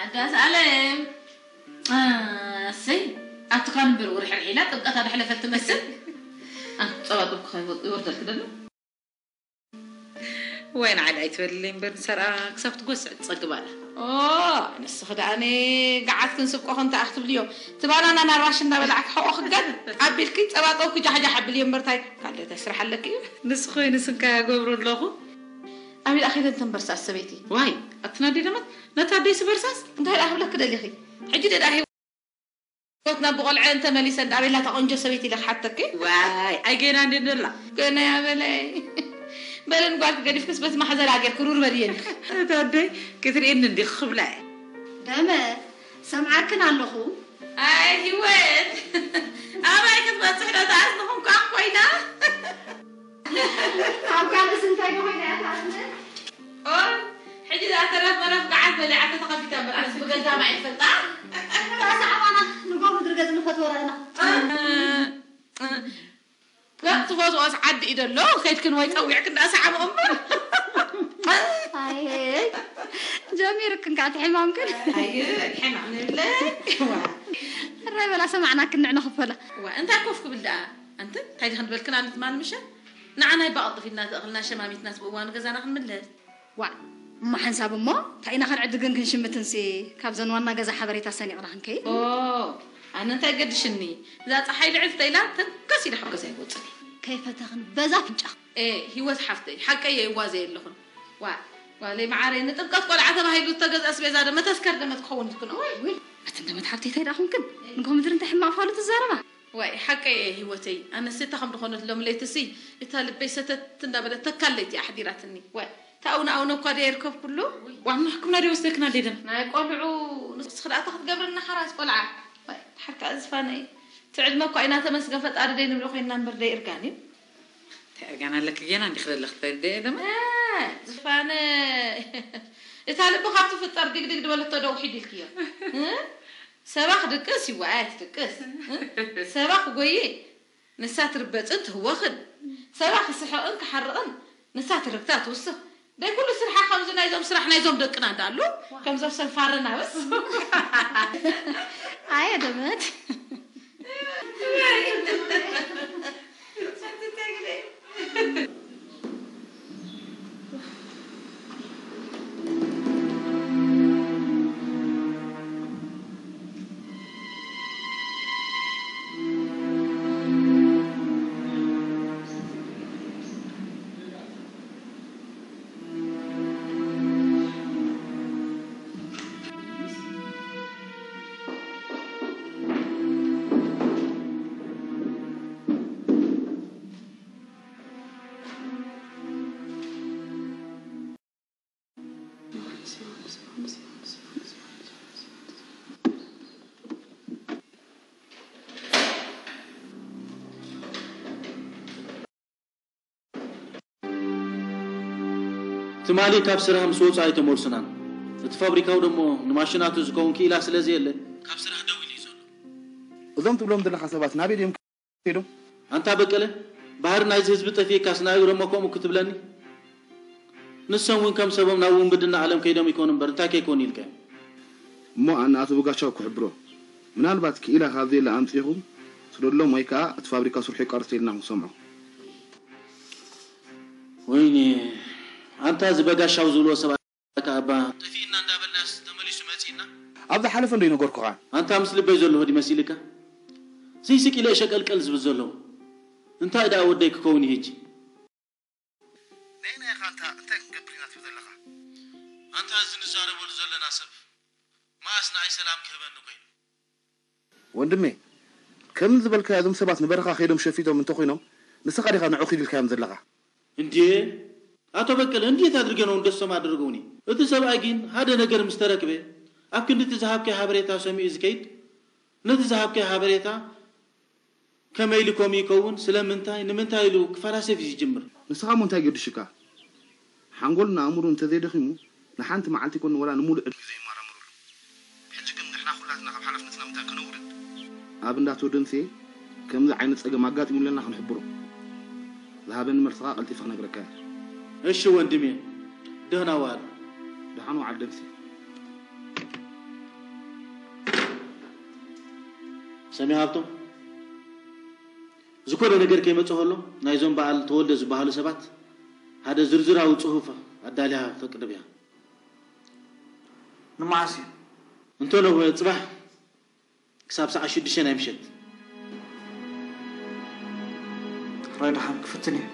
ኣዳስ ኣለም ኣሰይ ኣትኻን እምበር ውርሕርሕ ኢላ ጥምቀታ ድሕለፈት ትመስል። ኣንቱ ጸባ ጥብኩ ይወርደልክ ደሎ። ወይ ንዓሊ ኣይትበልለይ እምበር ንሰርኣ ክሳብ ትጎስዕ ትጸግብ ኣላ። ኦ ንስኺ ደኣ ነ ገዓት ክንስብቆ ከምታ ክትብልዮ እቲ ባናና ናራሽ እንዳበላዕኪ ሕቆ ክጋድ ኣቢልኪ ጸባ ጠውኪ ጃሕጃሕ ኣብልዮ እምበርታይ ካልእ እንታይ ስራሕ ኣለኪ እዩ። ንሱ ኮይኑ ስንካ ያገብሮ ኣለኹ። ኣበይ ደኣ ከይደን ተን በርሳስ ሰበይቲ? ዋይ ኣቲ ናደይ ደመት ነታ ኣደይሲ በርሳስ እንታይ ደኣ ክብለኪ ደሊኺ? ሕጂ ደኣ ህይወትና ብቆልዐ እንተ መሊሰ እንዳ ኣበይ ኣላ እታ ቆንጆ ሰበይቲ ኢለ ክሓተኪ? ዋይ ኣይ ገና እንዴ ንላ ገና ያበለይ በለን ጓልኪ ገዲፍክስ በቲ ማሕዘላ ጌርኪ ሩር በልየኒ። እታ ኣደይ ክትርእየኒ እንዲኺ ክብላ እየ። ደመት ሰምዓክን ኣለኹ። ኣይ ህይወት ኣበይ ክትበፅሕ ዶ ተኣዝንኹም ከዓ ኮይና ኣብ ካልእስ እንታይ ዶ ኮይና እያ ትኣዝነ? ኦይ፣ ሕጂ ደኣ ተረፍ መረፍ ገዓት በሊዓ ተተኸፊታ እምበር ኣነስ ብገዛ ማይ ይፈልጣ። እታ ሰዓባና ንጎ ምድሪ ገጽ ንፈትወራ ኢና። ገጽ ትፈትዎስ ዓዲ እዩ ደሎ ከይድክን ወይ ጸዊዕክን ደኣ ሰዓቦ እምበር። ኣይ ጀሚርክን ከዓ እቲ ሕማምክን። ኣይ ሕማም ንብለይ። ሕራይ በላ ሰማዕናክን ንዕነ ክፈላ። ዋ እንታይ ኮፍ ክብል ደኣ ኣንቲ እንታይ ድኽን በልክን ኣንቲ ትማል ምሸት ንዓና ይባቐልጥፍ ኢልና ተእኽልና ሸማሚትናስ ብእዋኑ ገዛና ክንምለስ። ዋእ እሞ ሓንሳብ እሞ እንታይ ኢና ክንዕድግን ክንሽምትንሲ ካብዘን ዋና ገዛ ሓበሬታ ሰኒቕና ክንከይድ። ኦ ኣነ እንታይ ገድሽኒ እዛ ፀሓይ ልዕል ተኢላ ተንከስ ኢለ ካብ ገዛ ይወፅን እየ። ከይፈተኽን በዛ ኣፍንጫኺ። ኤ ሂወት ሓፍተይ ሓቀይ እየ ይዋዘ የለኹን። ዋእ ጓለይ መዓረይ ንጥምቀት ቆልዓ ተባሂሉ ዝተገዝአ ኣስቤዛ ዶ መተስከር ደመት ክኸውን ኢልክን እዋይ ውይ። ኣትን ደመት ሓብተይ እንታይ ደኣ ኹንክን ንግሆ ምድሪ እንታይ ሕማቕ ፋሉ ትዛረባ። ዋይ ሓቀይ እየ ሂወተይ ኣነስ እታ ከም ድኾነት ሎም ለይትሲ እታ ልበይ ሰተት እንዳበለት ተካል ለይቲ ኣሕዲራትኒ ዋይ ታው ንኣው ነኳ ደየርከብኩሉ ዋና ሕክምና ደይ ወስደክና ሌደን ናይ ቆልዑ ንስኺ ደኣ ክትገብርና ሓራስ ቆልዓ ዋይ ሓርካ ዝፋነይ ትዕድመ እኳ ኢና ተመስገን ፈጣሪ ደይ ንብሎ ኮይንና እምበር ደይ እርጋን እዩ እንታይ እርጋን ኣለክ ጌና እንዲክ ዘለክ ተደ ደመ ዝፋነ እታ ልቢ ካብ ትፍጠር ድግድግ ድበለቶ ደው ሒድ ኢልክዮ ሰባ ክድቅስ ይዋኣይ ትድቅስ ሰባ ክጎይ ንሳ ትርበጽን ትህወኽን ሰባ ክስሕቕን ክሓርቕን ንሳ ትርብታ ትውስኽ ደይ ኩሉ ስርሓ ከምዚ ናይዞም ስራሕ ናይዞም ደቅና እንዳሉ ከምዞም ሰንፋርና በስ ኣየ ደመት ትማሊ ካብ ስራሕ ምስ ወጹ ኣይተመልሱናን። እቲ ፋብሪካኡ ደሞ ንማሽናቱ ዝከውን ክኢላ ስለ ዘየለ ካብ ስራሕ ደው ኢሉ እዩ ዘሎ። እዞም ትብሎም ዘለኻ ሰባት ናበይ ድዮም ከይዶም? ኣንታ በቀለ፣ ባህሪ ናይዚ ህዝቢ ጠፊእካስ ንኣይ ደሞ ከምኡ ክትብለኒ? ንሶም እውን ከም ሰቦም ናብ ውንብድና ዓለም ከይዶም ይኾኑ እምበር እንታይ ከይኮኑ ኢልካዮም? እሞ ኣነ ኣቶ በጋሻው ክሕብሮ፣ ምናልባት ክኢላ ካብ ዘየለ ኣምጺእኹም ትደልሎም ወይ ከኣ እቲ ፋብሪካ ስርሑ የቋርጽ ኢልና ክንሰምዖ። ወይኔ ኣንታ እዚ በጋሻው ዝብልዎ ሰብኣይ ከኣ እባ ጠፊእና እንዳበልናስ ተመሊሱ መጺእና። ኣብ ዝሓለፈ እንዶ ኣይነገርኩኻን። ኣንታ ምስ ልበይ ዘለኹ ድዩ መሲልካ? ዘይስቅ ኢለ እየ ሸቀልቀል ዝብል ዘለኹ። እንታይ ደኣ ወደይ ክከውን እዩ ሕጂ? በይና ኢኻ ኣንታ እንታይ ክንገብር ኢና ትብል ዘለኻ? ኣንታ እዚ ንዛረበሉ ዘለና ሰብ መኣስ ንኣይ ሰላም ክህበኒ ኮይኑ? ወንድሜ፣ ከምዚ ዝበልካዮ እዞም ሰባት ንበረኻ ከይዶም ሸፊቶም እንተኾይኖም ንስኻ ዲኻ ንዑ ኪድ ኢልካዮም ዘለኻ? እንዴ፣ ኣቶ በቀለ እንዴት አድርገ ነው እንደሱ ማድረገው? እኔ እቲ ሰብኣይ ግን ሓደ ነገር ምስ ተረክበ ኣብ ክንዲ እቲ ዝሃብከ ሓበሬታ ሰሚኡ ዝከይድ፣ ነቲ ዝሃብከ ሓበሬታ ከመይ ኢሉ ከምኡ ይከውን፣ ስለምንታይ፣ ንምንታይ ኢሉ ክፈላሰፍ እዩ ዝጅምር። ንስኻ እሞ እንታይ ገድሽካ? ሓንጎልን ኣእምሮን እንተዘይደኺሙ ንሓንቲ መዓልቲ ይኮን ወላ ንሙሉእ ዕድሚኡ ዘይመራመረሉ። ሕጂ ግን ንሕና ኩላትና ካብ ሓላፍነትና ምንታይ ከነውርድ? ኣብ እንዳ ኣቶ ደምሴ ከምዚ ዓይነት ጸገም ኣጋጢሙለና ክንሕብሮ። ዝሃበኒ መልሲ ከኣ ቀልጢፈ ክነግረካ እየ። እሺ ወንድሜ፣ ደህና ዋል። ደሓን ዋዓል ደምሴ። ሰሚ ሃብቶም፣ ዝኾነ ነገር ከይመጽእ ከሎ ናይዞም በዓል ተወልደ ዝበሃሉ ሰባት ሓደ ዝርዝራዊ ጽሑፍ ኣዳልያ ከቅርብ እያ። ንመዓስ እዩ? እንተሎ ጽባሕ ክሳብ ሰዓት ሽዱሽተ ናይ ምሸት። ጥራይ ደሓን ክፍትን እየ።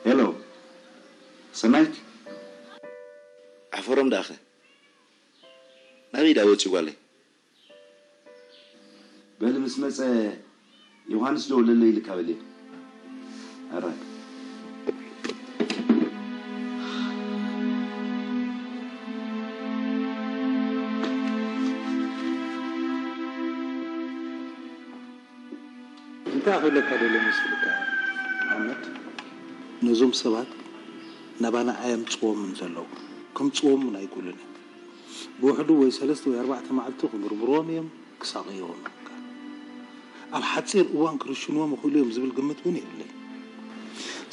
ሄሎ፣ ሰናይት? ኣሕፈሮም ደኣኸ? ናበይ ደኣ ወጺኡ ጓለይ? በሊ ምስ መጸ ዮሃንስ ደውለለይ ኢልካ በልዮ። ኣራይ። እንታይ ክብለካ ደልየ መሲልካ ኣሕመድ? ነዞም ሰባት ናባና ኣየምጽዎም ዘለዉ። ከምጽዎም እውን ኣይክእሉን እዮም። ብውሕዱ ወይ ሰለስተ ወይ ኣርባዕተ መዓልቲ ክምርምርዎም እዮም፣ ክሳቐይዎም እዮም። ኣብ ሓጺር እዋን ክርሽንዎም ይኽእሉ እዮም ዝብል ግምት እውን የብለይ።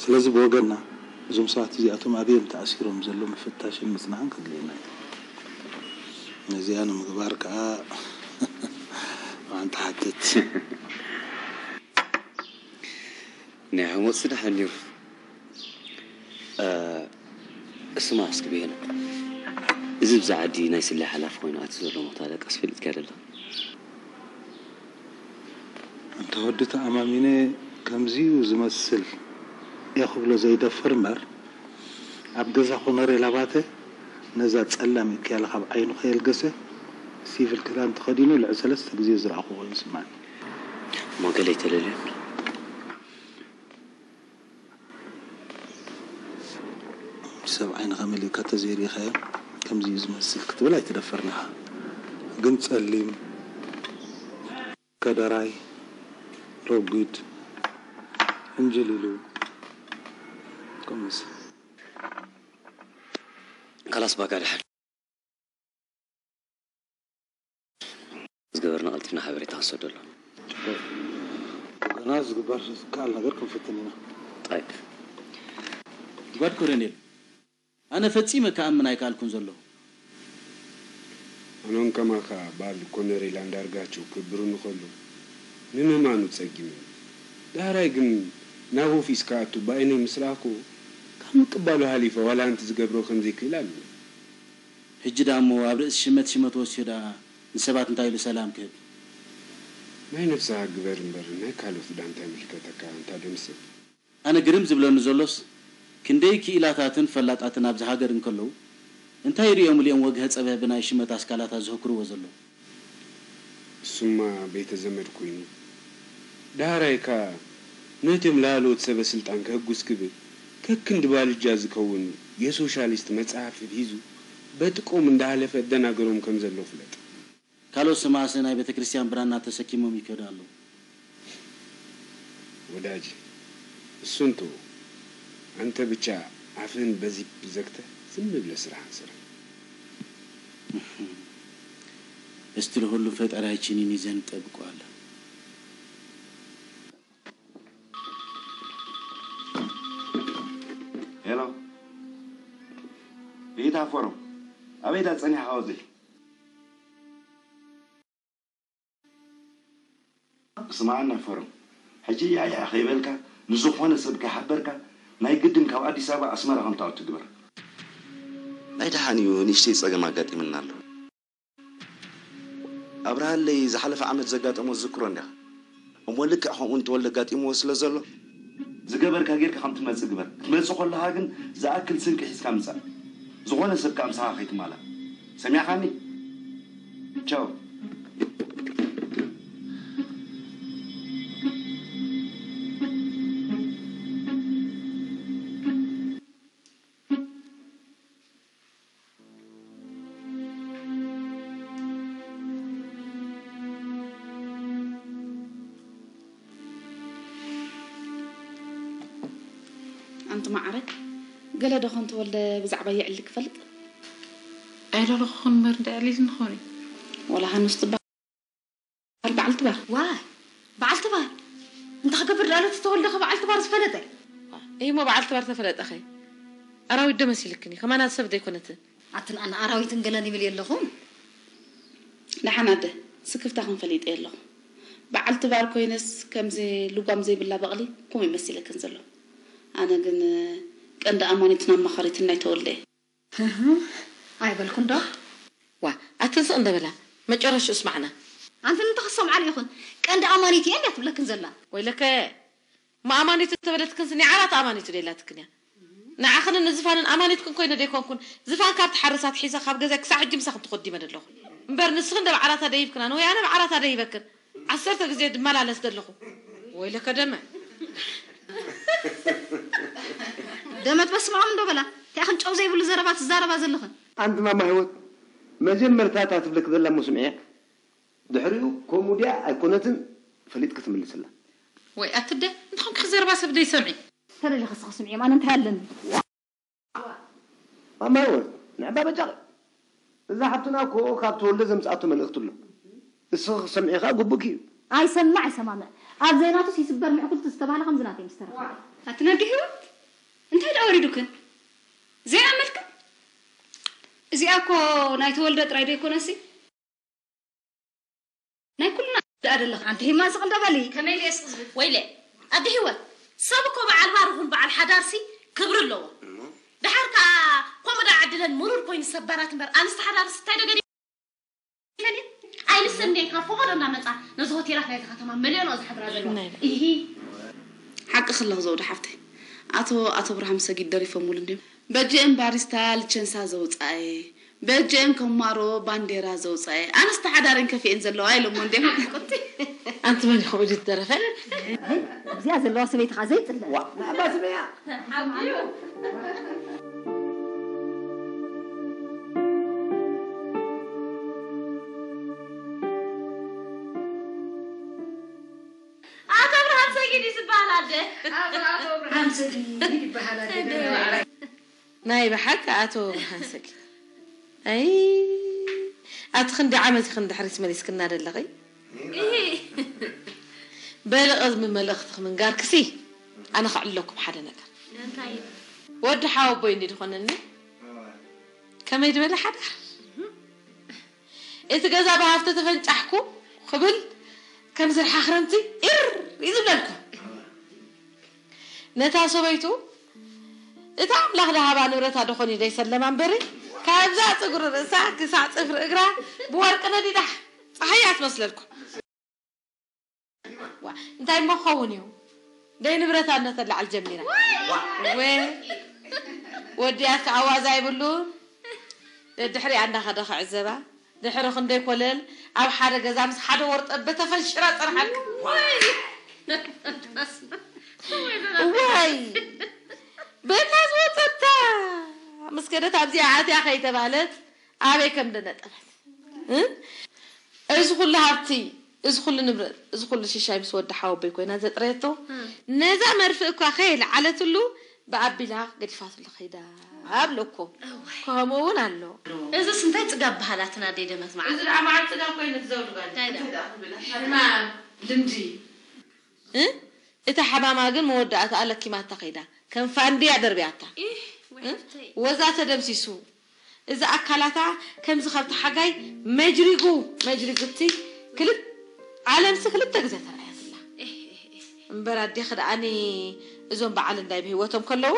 ስለዚ ብወገንና እዞም ሰባት እዚኣቶም ኣበይ እዮም ተኣሲሮም ዘለዉ ምፍታሽን ምጽናዕን ከድልየና እዩ። ነዚኣ ንምግባር ከኣ ኣንተ ሓትት። ናይ ሓሞት ስራሕ እንድዩ። እ፣ ስማ እስኪ ብሄነ። እዚ ብዛ ዓዲ ናይ ስለ ሓላፊ ኮይኑ ኣቲ ዘሎ ሞታ ደቃስ ፈሊጥካ ደላ። እንተ ወዲ ተኣማሚነ ከምዚዩ ዝመስል እየ ክብሎ ዘይደፍር እምበር፣ ኣብ ገዛ ኮነሬል ኣባተ ነዛ ጸላም እክያለ ካብ ዓይኑ ከየልገሰ ሲቪል ክዳን ተኸዲኑ ልዕሊ ሰለስተ ግዜ ዝረኣኹ ኮይኑ ይስምዓኒ። እሞ ገለ ኣይተለልዮን? ሰብኣይ ንኸመይ ኢልካ ተዘይሪእኻዮ ከምዚ እዩ ዝመስል ክትብል ኣይትደፍርን ኢኻ። ግን ጸሊም፣ ከደራይ፣ ረጒድ፣ ዕንጅል ኢሉ ከምዚ። ካላስ ባጋ ደሓን። ዝገበርና ቀልጢፍና ሓበሬታ ክንሰደሉ። ገና ዝግበር ዝከኣል ነገር ክንፍትን ኢና። ጠይብ። ጓድ ኮሎኔል፣ ኣነ ፈጺመ ክኣምን ኣይከኣልኩን ዘለኹ። ኣነውን ከማኻ በዓል ኮነሬል ኣንዳርጋቸው ክብርኒ ከሎ ንምእማኑ ጸጊሙ። ዳሕራይ ግን ናብ ኦፊስ ክኣቱ ብዓይነይ ምስ ረኣኽዎ፣ ካብ ምቅባሉ ሓሊፈ ዋላ ሓንቲ ዝገብሮ ከም ዘይክእል ኣሚነ። ሕጂ ደኣ እሞ ኣብ ርእሲ ሽመት ሽመት ወሲኹ ደኣ ንሰባት እንታይ ኢሉ ሰላም ክህብ? ናይ ነብስኻ ግበር እምበር ናይ ካልኦት ደኣ እንታይ ይምልከተካ ኣንታ ደምሰ? ኣነ ግርም ዝብለኒ ዘሎስ፣ ክንደይ ክኢላታትን ፈላጣትን ኣብዚ ሃገር እንከለዉ፣ እንታይ ርእዮምሉ እዮም ወግሀ ጸብሀ ብናይ ሽመት ኣስካላታ ዘህኩርዎ ዘለዉ? እሱማ ቤተ ዘመድ ኮይኑ፣ ዳሕራይ ከኣ ነቶም ላዕለዎት ሰበ ስልጣን ከህጉስ ክብል ከክንዲ ባልጃ ዝከውን የሶሻሊስት መጽሓፍ ሒዙ በጥቆም እንዳሓለፈ እደናገሮም ከም ዘሎ ፍለጥ። ካልኦት ሰማእሰ ናይ ቤተ ክርስቲያን ብራና ተሰኪሞም ይከዱ ኣለዉ። ወዳጅ፣ እሱን ተው። ኣንተ ብቻ ኣፍህን በዚፕ ዘግተህ ዝም ብለህ ስራህን ስራ። እስቲ ለሁሉም ፈጣሪያችንን ይዘን እንጠብቀዋለን። ሄሎ፣ ሪታ ፎረም፣ ኣበይ ዳ ጸኒሕኻ ወዘይ? ስማዓና ፈረም፣ ሕጂ ያያ ከይበልካ ንዝኾነ ሰብ ከይሓበርካ ናይ ግድን ካብ ኣዲስ ኣበባ ኣስመራ ከም ትኣቱ ግበር። ናይ ደሓን እዩ፣ ንእሽተይ ጸገም ኣጋጢምና ኣሎ። ኣብርሃለይ ዝሓለፈ ዓመት ዘጋጠሞ ዝዝክሮ እንዲኻ። እሞ ልክዕ ከምኡ ንተወልደ ኣጋጢምዎ ስለ ዘሎ፣ ዝገበርካ ጌርካ ከም ትመጽእ ግበር። ክትመጽእ ከለኻ ግን ዝኣክል ስንቂ ሒዝካ ምጻእ። ዝኾነ ሰብ ከኣ ምሳኻ ከይትማላእ። ሰሚዕኻኒ? ቻው። ኣንቲ መዓረይ፣ ገለ ዶ ኾን ተወልደ ብዛዕባ የዕሊ ክፈልጥ? ኣይለለኹኹን እምበር እንዳ ኣዕሊልኒ ኾን እዩ። ወላ ሃኑስ ትበሃል በዓልቲ ባር። ዋይ በዓልቲ ባር እንታይ ክገብር ዳኣሎ እቲ ተወልደ ከ በዓልቲ ባር ዝፈለጠ? እሂ እሞ በዓልቲ ባር ተፈለጠኸ ኣራዊት ዶ መሲልክን እዩ? ከማና ሰብ ዘይኮነትን። ኣትን ኣነ ኣራዊትን ገለን ይብል የለኹን። ደሓን ኣደ፣ ስክፍታኽን ፈሊጠ ኣለኹ። በዓልቲ ባር ኮይነስ ከምዚ ልጓም ዘይብላ በቕሊ ከምኡ እዩ መሲለክን ዘሎ። ኣነ ግን ቀንዲ ኣማኒትን ኣማኻሪትን ናይ ተወልደ እየ። ኣይበልኩን ዶ? ዋ ኣትን ስቕ እንደ በላ መጨረሽኡ ስማዕና። ኣንትን እንታይ ክሰምዓሉ ይኹን ቀንዲ ኣማኒት እየ እንድያ ትብለክን ዘላ። ወይለከ እሞ ኣማኒቱ እንተበለትክንስ ኒዓላ እታ ኣማኒቱ ደይላትክን እያ። ንዓኽንን ንዝፋንን ኣማኒትክን ኮይነ ደይኮንኩን ዝፋን ካብ ትሓርስ ኣትሒዘ ካብ ገዛይ ክሳዕ ሕጂ ምሳኽን ተኾዲመ ደለኹ። እምበር ንስኽን እንደ በዓላታ ደይብክናን ወይ ኣነ በዓላታ ደይበክን። ዓሰርተ ግዜ ድመላለስ ደለኹ። ወይለከ ደመ። ደመት በስምዖም እንዶ በላ እንታይ ክንጨው ዘይብሉ ዘረባ ትዛረባ ዘለኽን። ኣንቲ ማማ ህይወት መጀመርታ እታ ትብለኪ ዘላ እሞ ስምዕያ ድሕሪኡ ከምኡ ድያ ኣይኮነትን ፈሊጥኪ ትምልስላ። ወይ ኣቲ ኣደ እንታይ ኮንኪ ክዘረባ ሰብ ደይሰምዒ። ተለሊኺ እስኺ ስምዕዮም ኣነ እንታይ ኣለኒ። ማማ ህይወት ንዕባ በጃኺ እዛ ሓፍትና እኮ ካብ ተወልደ ዘምፅኣቶ መልእኽቲ ኣሎ እስኺ ክትሰምዕዮ ከዓ ግቡእኪ እዩ። ኣይሰምዕ ኣይሰማምዕ ኣብ ዘይናቱስ ይስበር ምሕኩልቲ ዝተባህለ ከምዚ ናተይ ምስ ተረኸበ። ኣቲ ነዲ ህይወት እንታይ ደኣ ወሪዱክን? ዘይኣመልክን? እዚኣ እኮ ናይ ተወልደ ጥራይ ዶ ኣይኮነሲ? ናይ ኩልና ደኣ ደለኻ። ኣንቲ ሂማ ስቕ እንዶ በሊ። ከመይ ኢለ እየ ስቕ ዝብል? ወይለ ኣደ ሂወት ሰብ እኮ በዓል ባር ይኹን በዓል ሓዳርሲ ክብሪ ኣለዎ። ደሓር ከኣ ከምኡ ደኣ ዕድለን ምሩር ኮይኑ ሰባራት እምበር ኣንስቲ ሓዳርሲ እንታይ ዶ ገዲፈን እየን? ኣይንሰን እንዴ ካብ ፈቐዶ እንዳመጻ ነዚ ሆቴላት ናይዚ ከተማ መሊኦንኦ ዝሓድራ ዘለዋ። እሂ። ሓቅኺ ኣለኺ ዘውዲ ሓፍተይ። ኣቶ ኣቶ ኣብርሃም ሰጊድ ደሪፎምሉ እንድዮም። በጀእን ባሪስታ ልቸንሳ ዘውፀኣየ በጀእን ከማሮ ባንዴራ ዘውፀኣየ ኣነስ ተሓዳረን ከፊኤን ዘለዋ ኢሎሞ እንድዮም። ኣንቲ መን ኢኹም ኢሉ ዝደረፈ? ኣብዚኣ ዘለዋ ሰበይቲ ከዓ ዘይፅለ። ዋ ንዕባ ስመያ። ኣቶ ኣብርሃም ሰጊድ እዩ ዝበሃል ኣደ። ኣቶ ኣብርሃም ሰጊድ ይበሃል ኣደ። ናይ ብሓቂ ኣቶ ብርሃን ሰጊድ ኣይ ኣቲ ክንዲ ዓመት ኢኺ ንድሕሪት መሊስክና ደለኺ። በሊ ቅድሚ መልእኽትኺ ምንጋርክሲ ኣነ ከዕልለኩም ሓደ ነገር። ወዲ ሓወቦይ እንዲ ድኾነኒ ከመይ ድበለ ሓዳር እቲ ገዛ ብሃፍተ ተፈንጫሕኩ ክብል ከም ዝርሓ ክረምቲ ኢር እዩ ዝብለልኩም። ነታ ሰበይቱ እታ ኣምላኽ ዝሃባ ንብረታ ደኾን እዩ ዘይሰለማ እምበሪ ካብዛ ጽጉሪ ርእሳ ክሳዕ ጽፍሪ እግራ ብወርቂ ነዲዳ ጸሓያ ትመስለልኩም። ዋ እንታይ እሞ ክኸውን እዩ ደይ ንብረታ እነተላዕል ጀሚራ ወ ወዲያት ከኣ ዋዛ ይብሉን ደድሕሪኣ እንዳኸደ ክዕዘባ ድሕሪ ክንደይ ኮለል ኣብ ሓደ ገዛ ምስ ሓደ ወርጠበ ተፈንሽራ ጸንሓልካ። እዋይ በታ ዝወጸታ ምስ ከደት ኣብዚኣ ኣትያ ከይተባህለት ኣበይ ከም ደነጠፈት። እዚ ኩሉ ሃብቲ፣ እዚ ኩሉ ንብረት፣ እዚ ኩሉ ሽሻይ ምስ ወዲ ሓወቦይ ኮይና ዘጥረየቶ ነዛ መርፍእ እኳ ከየልዓለትሉ ብኣቢላ ገዲፋትሉ ከይዳ። ኣብለኮ ከምኡ እውን ኣሎ። እዝስ እንታይ ጽጋብ በሃላትና ኣደይ ደመት መዓር። እዚ ደኣ መዓር ጽጋብ ኮይኑ ትዘውዲ ጓል እንታይ ደኣ ክብል ሕማም ልምዲ እ እታ ሓማማ ግን መወዳእታኣ ለኪማታ ከይዳ ከም ፋንድያ ደርብያታ። ኢህ ወይ ሓፍተይ። ወዛ ተደምሲሱ እዚ ኣካላታ ከምዚ ካብቲ ሓጋይ መጅሪጉ መጅሪጉ እቲ ክልተ ዓለምሲ ክልተ ግዜ ተራእያ ዘላ። እምበር ኣዴኺ ደኣኒ እዞም በዓል እንዳይ ብህይወቶም ከለዉ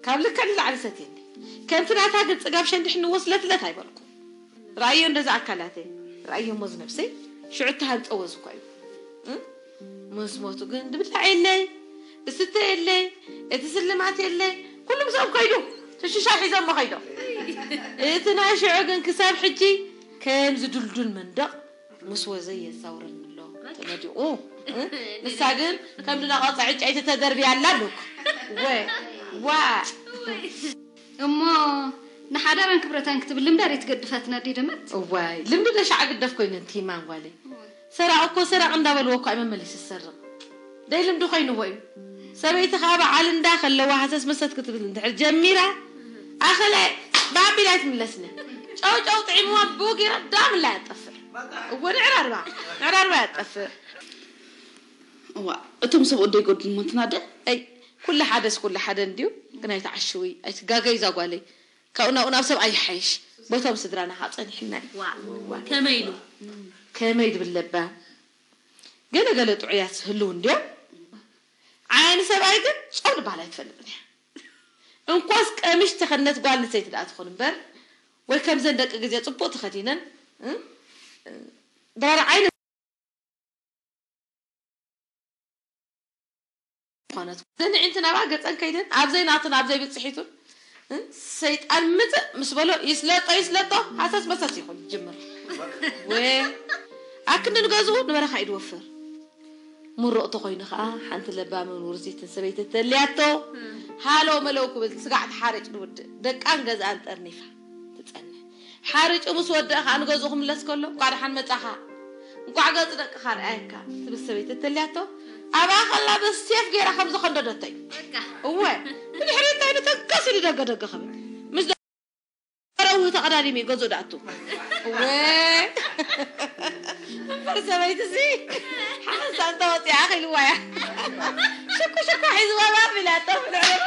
ካብ ልክዕ ንላዕሊ ሰትየኒ። ከምቲ ናታ ግን ጽጋብ ሸንዲሕኒ ወስለትለት ኣይበልኩ። ረኣዮ እንደዚ ኣካላተይ ረኣዮ እሞ ዝነብሰይ። ሽዑ እተሃንጸወ ዝኮ እዩ። እ? ምስ ሞቱ ግን ድብላዕ የለይ፣ ድስተ የለይ፣ እቲ ስልማት የለይ። ኩሉ ምሶም ከይዱ፣ እቲ ሽሻይ ሒዞሞ ከይዶም። እቲ ናይ ሽዑ ግን ክሳብ ሕጂ ከምዚ ድልዱል መንደቕ ምስ ወዘ የዛውረኒ ኣሎ ተመዲቑ። እ? ንሳ ግን ከም ድናቐጻ ዕጨይቲ ተደርብያ ኣላ ኣለኩ። ወ-፣ ዋ። እሞ ንሓዳራን ክብረታን ክትብል ልምዳ ደይ ትገድፋትና ዲ ደመት? እዋይ፣ ልምዲ ደሻዕ ግደፍ ኮይነን ቲማን ጓለይ። ሰራቕ እኮ ሰራቕ እንዳበልዎ እኮ እዩ መመሊሱ ዝሰርቕ። ደይ ልምዲ ኮይንዎ እዩ። ሰበይቲ ከዓ በዓል እንዳ ከለዋ ሃሰስ መሰት ክትብል እንድሕር ጀሚራ፣ ኣኸለ ባቢላ ኣይትምለስን እያ። ጨው ጨው ጥዒምዋ ብኡ ገይራ ዳም እላ እያ ትጠፍእ። እወ፣ ንዕራርባ፣ ንዕራርባ እያ ትጠፍእ። እዋ፣ እቶም ሰብኡት ደይጎድሉ እሞ እንትና ደ? ኣይ፣ ኩሉ ሓደስ ኩሉ ሓደ እንድዩ፣ ግን ኣይትዓሽዊ፣ ኣይትጋገዩ እዛ ጓለይ። ካብኡ ናብኡ ናብ ሰብኣይ ይሓይሽ። በቶም ስድራና ከዓ ጸኒሕና እዩ። ዋ፣ ከመይ ኢሉ? ከመይ ድብል ለባ? ገለ ገለ ጥዑያት ህልው እንድዮም። ዓይኒ ሰብኣይ ግን ጾም ድበሃል ኣይትፈልጥን እያ። እንኳስ ቀሚሽ ተኸነት ጓል ኣንስተይቲ ደኣ ትኹን እምበር፣ ወይ ከምዘን ደቂ ግዜ ጽቡቕ ተኸዲነን፣ እ? ድራር ዓይኒ ዝኾነት። ዘን ኣዒንቲ ናብኣ ገጸን ከይደን፣ ኣብ ዘይናቱን ኣብ ዘይብጽሒቱን፣ እ? ሰይጣን ምጽእ ምስ በሎ፣ ይስለጦ፣ ይስለጦ፣ ሃሰስ መሰስ ይኹን፣ ይጅምር። ወ-፣ ኣክንዲ ንገዝኡ ንበረኻ እዩ ድወፍር። ምሩቕ ተኾይኑ ኸኣ፣ ሓንቲ ለባምን ውርዚትን ሰበይቲ ተልያቶ፣ ሃለው መለው ክብል ስጋዕ ተሓሪጭ ንውድእ። ደቃን ገዝኣን ጠርኒፋ ትጸንሕ። ሓሪጩ ምስ ወደአ ኸኣ ንገዝኡ ክምለስ ከሎ፣ "እንቋዕ ደሓን መጻኻ፣ እንቋዕ ገጽ ደቅኻ ረኣየካ" ትብል ሰበይቲ ተልያቶ፣ ኣብኣ ኸላ በሴፍ ገይራ ከም ዝኸንደደቶ እዩ። በቃ። እወ፣ ብድሕሪ እንታይ ንተንከስ ኢሉ ደገ ደገ ክብል። ምስ ደረው ተቐዳዲሙ እዩ ገዝኡ ደኣቱ። እወ። እምበር ሰበይትሲ ሓንሳ እንተ ወፂኣ ኣኺልዋ እያ። ሽኩ ሽኩ ሒዝዋ ባብ ኢላ ጠፍ ንዕሩ።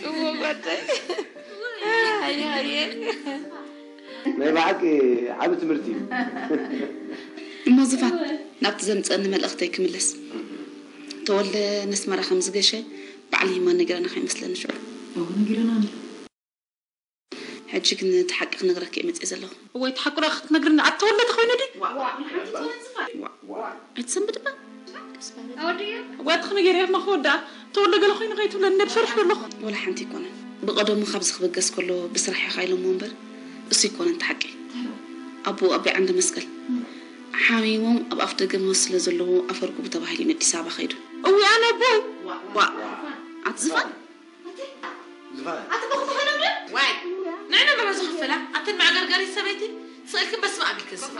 እወ ጓደይ። ኣየ ኣየ። ናይ ብሓቂ ዓቢ ትምህርቲ እዩ። እሞ ዝፋን፣ ናብቲ ዘምጸኒ መልእኽተይ ክምለስ። ተወልደ ነስመራ ከም ዝገሸ በዓል ሂማን ነጊራና ከይመስለኒ ሽዑ። እዎ፣ ነጊራና ኣሎ። ሕጂ ግን እቲ ሓቂ ክነግረኪ እየ መጽየ ዘለኹ። እወ፣ እቲ ሓቂ ደኣ ክትነግርኒ ኣብ ተወልደ ተኾይኑ ድዩ? ዋ፣ ዋ፣ ዋ፣ ኣይትሰንብድ እባ። እዋ፣ እቲ ክነገር እየ፣ እማ ክወድኣ። ተወልደ ገለ ኮይኑ ከይትብለኒ፣ እየ ዝፈርሕ ዘለኹ። ወላ ሓንቲ ኣይኮነን። ብቐደሙ ካብዚ ክብገስ ከሎ ብስራሕ ኢኻ ኢሎሞ እምበር፣ እሱ ኣይኮነን እቲ ሓቂ። ኣቦኡ ኣቢ ዓንደ መስቀል ሓሚሞም ኣብ ኣፍ ደገ ሞት ስለ ዘለዉ፣ ኣፈርኩቡ ተባሂሉ እዩ ንኣዲስ ኣበባ ከይዱ። እዊ፣ ኣነ ኣቦይ። ዋ፣ ኣቲ ዝፋን። ዝፋን። ኣቲ ብኽትኾነ እምበር? ዋይ፣ ንዕና መበዚ ክፈላ፣ ኣተን መዕገርገሪት ሰበይቲ፣ ስእልክን በስመ ኣብ ኢልክን ስማ።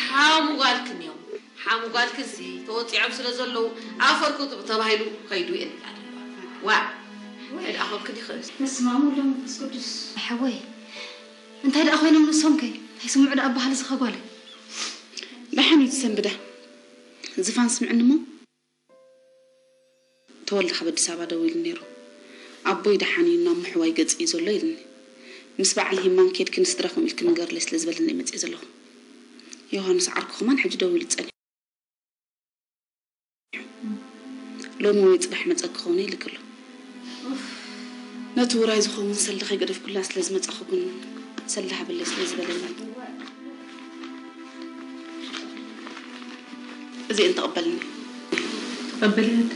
ሓሙ ጓልክን እዮም። ሓሙ ጓልክንሲ ተወጺዖም ስለ ዘለዉ፣ ኣፈርኩቡ ተባሂሉ ከይዱ እየን ኢላ ዘለዋ። ዋ፣ እንታይ ደኣ ኮንክን ይኽእል? በስመ ኣብ ወወልድ ወመንፈስ ቅዱስ። ሓወይ፣ እንታይ ደኣ ኮይኖም ንሶም ከ? እንታይ ስምዑ ደኣ ኣበሃል እዚ ኸጓለይ? ደሓን እዩ ትሰንብዳ። ዝፋን ስምዕኒ እሞ። ተወልደ ካብ ኣዲስ ኣበባ ደዊሉ ነይሩ። ኣቦይ ደሓን እዩ፣ ናብ ምሕዋይ ገጽ እዩ ዘሎ ኢሉኒ። ምስ በዓል ሂማን ኬድኪ ንስድራኹም ኢልኪ ንገርለይ ስለ ዝበለኒ እየ መጽየ ዘለኹ። ዮሃንስ ዓርኩ ከማን ሕጂ ደዊሉ ጸኒሑ። ሎሚ ወይ ጽባሕ መጸኪ ክኸውን ኢልኪ ኣሎ። ነቲ ውራይ ዝኸውን ሰልዲ ከይገደፍኩላ ስለ ዝመጻኹ ግን ሰልዲ ሃበለይ ስለ ዝበለኒ። እዚኤን ተቐበልኒ። ተቐበልት።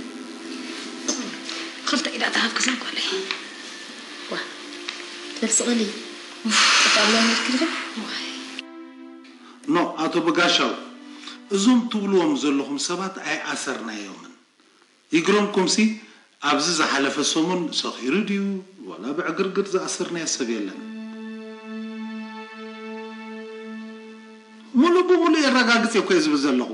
ክልተ ኢዳ ተሃብኪ ዘንኮለይ። ዋ፣ ተስቐሊ። ተቐብላ ነርኪ ድኻ? ዋይ። ኖ፣ ኣቶ በጋሻው፣ እዞም ትብልዎም ዘለኹም ሰባት ኣይኣሰርናዮምን። ይግረምኩምሲ፣ ኣብዚ ዝሓለፈ ሰሙን ሰኺሩ ድዩ ዋላ ብዕግርግር ዝኣሰርናዮ ሰብ የለን። ሙሉእ ብሙሉእ የረጋግጽ እኮ እየ ዝብል ዘለኹ።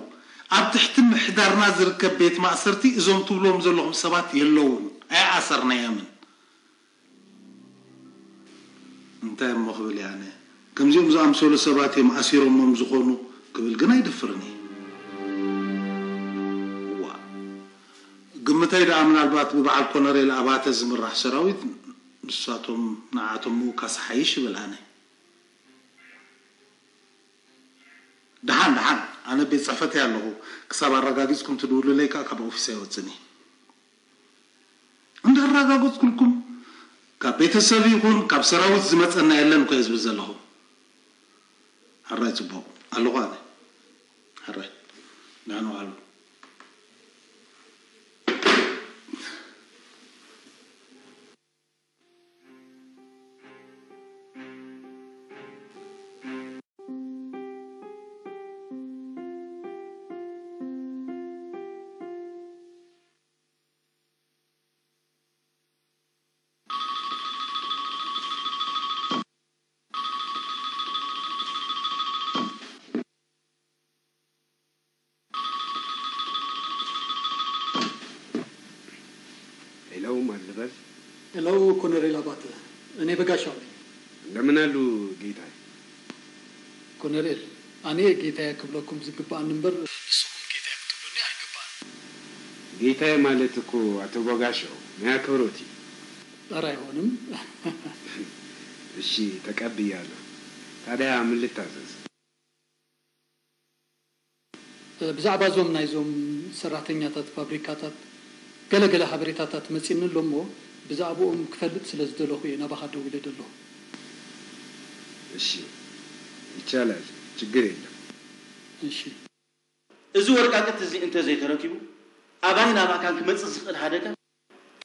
ኣብ ትሕቲ ምሕዳርና ዝርከብ ቤት ማእሰርቲ እዞም ትብልዎም ዘለኹም ሰባት የለውን፣ ኣይኣሰርናዮምን። እንታይ እሞ ክብል እየ ኣነ? ከምዚኦም ዝኣምሰሉ ሰባት እዮም ኣሲሮሞም ዝኾኑ ክብል ግን ኣይደፍርን እየ። እዋ፣ ግምተይ ደኣ ምናልባት ብበዓል ኮነሬል ኣባተ ዝምራሕ ሰራዊት ንሳቶም ንዓቶም ምውካስ ሓይሽ ይብል ኣነ። ደሓን፣ ደሓን፣ ኣነ ቤት ጽሕፈተይ ኣለኹ። ክሳብ ኣረጋጊጽኩም ትድውሉለይ ከኣ ካብ ኦፊስ ኣይወጽእን እየ። እንዳረጋገጽኩልኩም ካብ ቤተሰብ ይኹን ካብ ሰራዊት ዝመጸና የለን እኮ እየ ዝብል ዘለኹ። ሕራይ ጽቡቕ ኣለኹ ኣነ። ሕራይ ደህና ዋሉ። ሄሎ፣ ማን ልበል? ሄሎ ኮነሬል አባተ፣ እኔ በጋሻው ነኝ። እንደምን አሉ ጌታዬ? ኮነሬል፣ ኣነ ጌታየ ክብለኩም ዝግብኣኒ እምበር ንስኹም ጌታየ ክትብሉኒ ኣይግብኣን። ጌታዬ ማለት እኮ ኣቶ በጋሻው ናይ ኣክብሮት እዩ። ኧረ ኣይሆንም። እሺ ተቀብያለሁ። ታዲያ ምን ልታዘዝ? ብዛዕባ እዞም ናይዞም ሰራሕተኛታት ፋብሪካታት ገለ ገለ ሓበሬታታት መጺእኒ ኣሎ እሞ ብዛዕብኦም ክፈልጥ ስለ ዝደለኹ እየ ናባኻ ደዊለ ዘለኹ። እሺ ይቻላል፣ ችግር የለም። እሺ። እዚ ወረቃቅት እዚ እንተ ዘይተረኪቡ ኣባይን ኣባካን ክመጽእ ዝኽእል ሃደጋ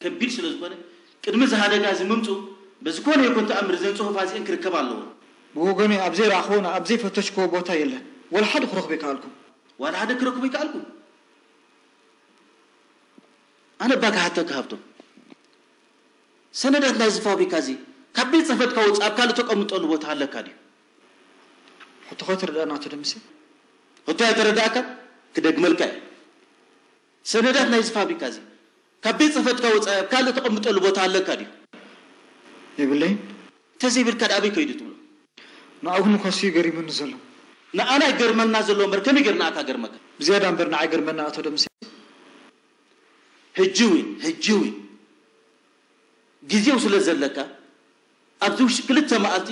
ከቢድ ስለ ዝኾነ ቅድሚ እዚ ሃደጋ እዚ ምምጽኡ በዝኾነ ይኹን ተኣምር እዘን ጽሑፋት እዚኤን ክርከባ ኣለወን። ብወገነይ ኣብ ዘይረኣኽዎን ኣብ ዘይፈተሽክዎ ቦታ የለን። ወላ ሓደ ክረኽቦ ኣይከኣልኩን። ዋላ ሓደ ክረኽቦ ኣይከኣልኩን። ኣነ እባ ክሓተካ ሃብቶም፣ ሰነዳት ናይዚ ፋብሪካ እዚ ካብ ቤት ጽሕፈትካ ወጻኢ ኣብ ካልእ ተቐምጠሉ ቦታ ኣለካ ድዩ? ሕቶኻ ኣይተረድኣን ኣቶ ደምሴ። ሕቶይ ኣይተረድኣካን? ክደግመልካ እየ። ሰነዳት ናይዚ ፋብሪካ እዚ ካብ ቤት ጽሕፈትካ ወጻኢ ኣብ ካልእ ተቐምጠሉ ቦታ ኣለካ ድዩ? የብለይን። እንተዘይብልካ ደኣ ኣበይ ከይዱ ትብሎ? ንዓኹም እኳ እሱ እዩ ገሪሙኒ ዘሎ። ንኣና ይገርመና ዘሎ እምበር ከመይ ገይሩ ንኣካ ገርመካ? ብዝያዳ እምበር ንዓይ ገርመኒ ኣቶ ደምሴ። ሕጂ እውን ሕጂ እውን ግዜኡ ስለ ዘለካ ኣብዚ ውሽጢ ክልተ መዓልቲ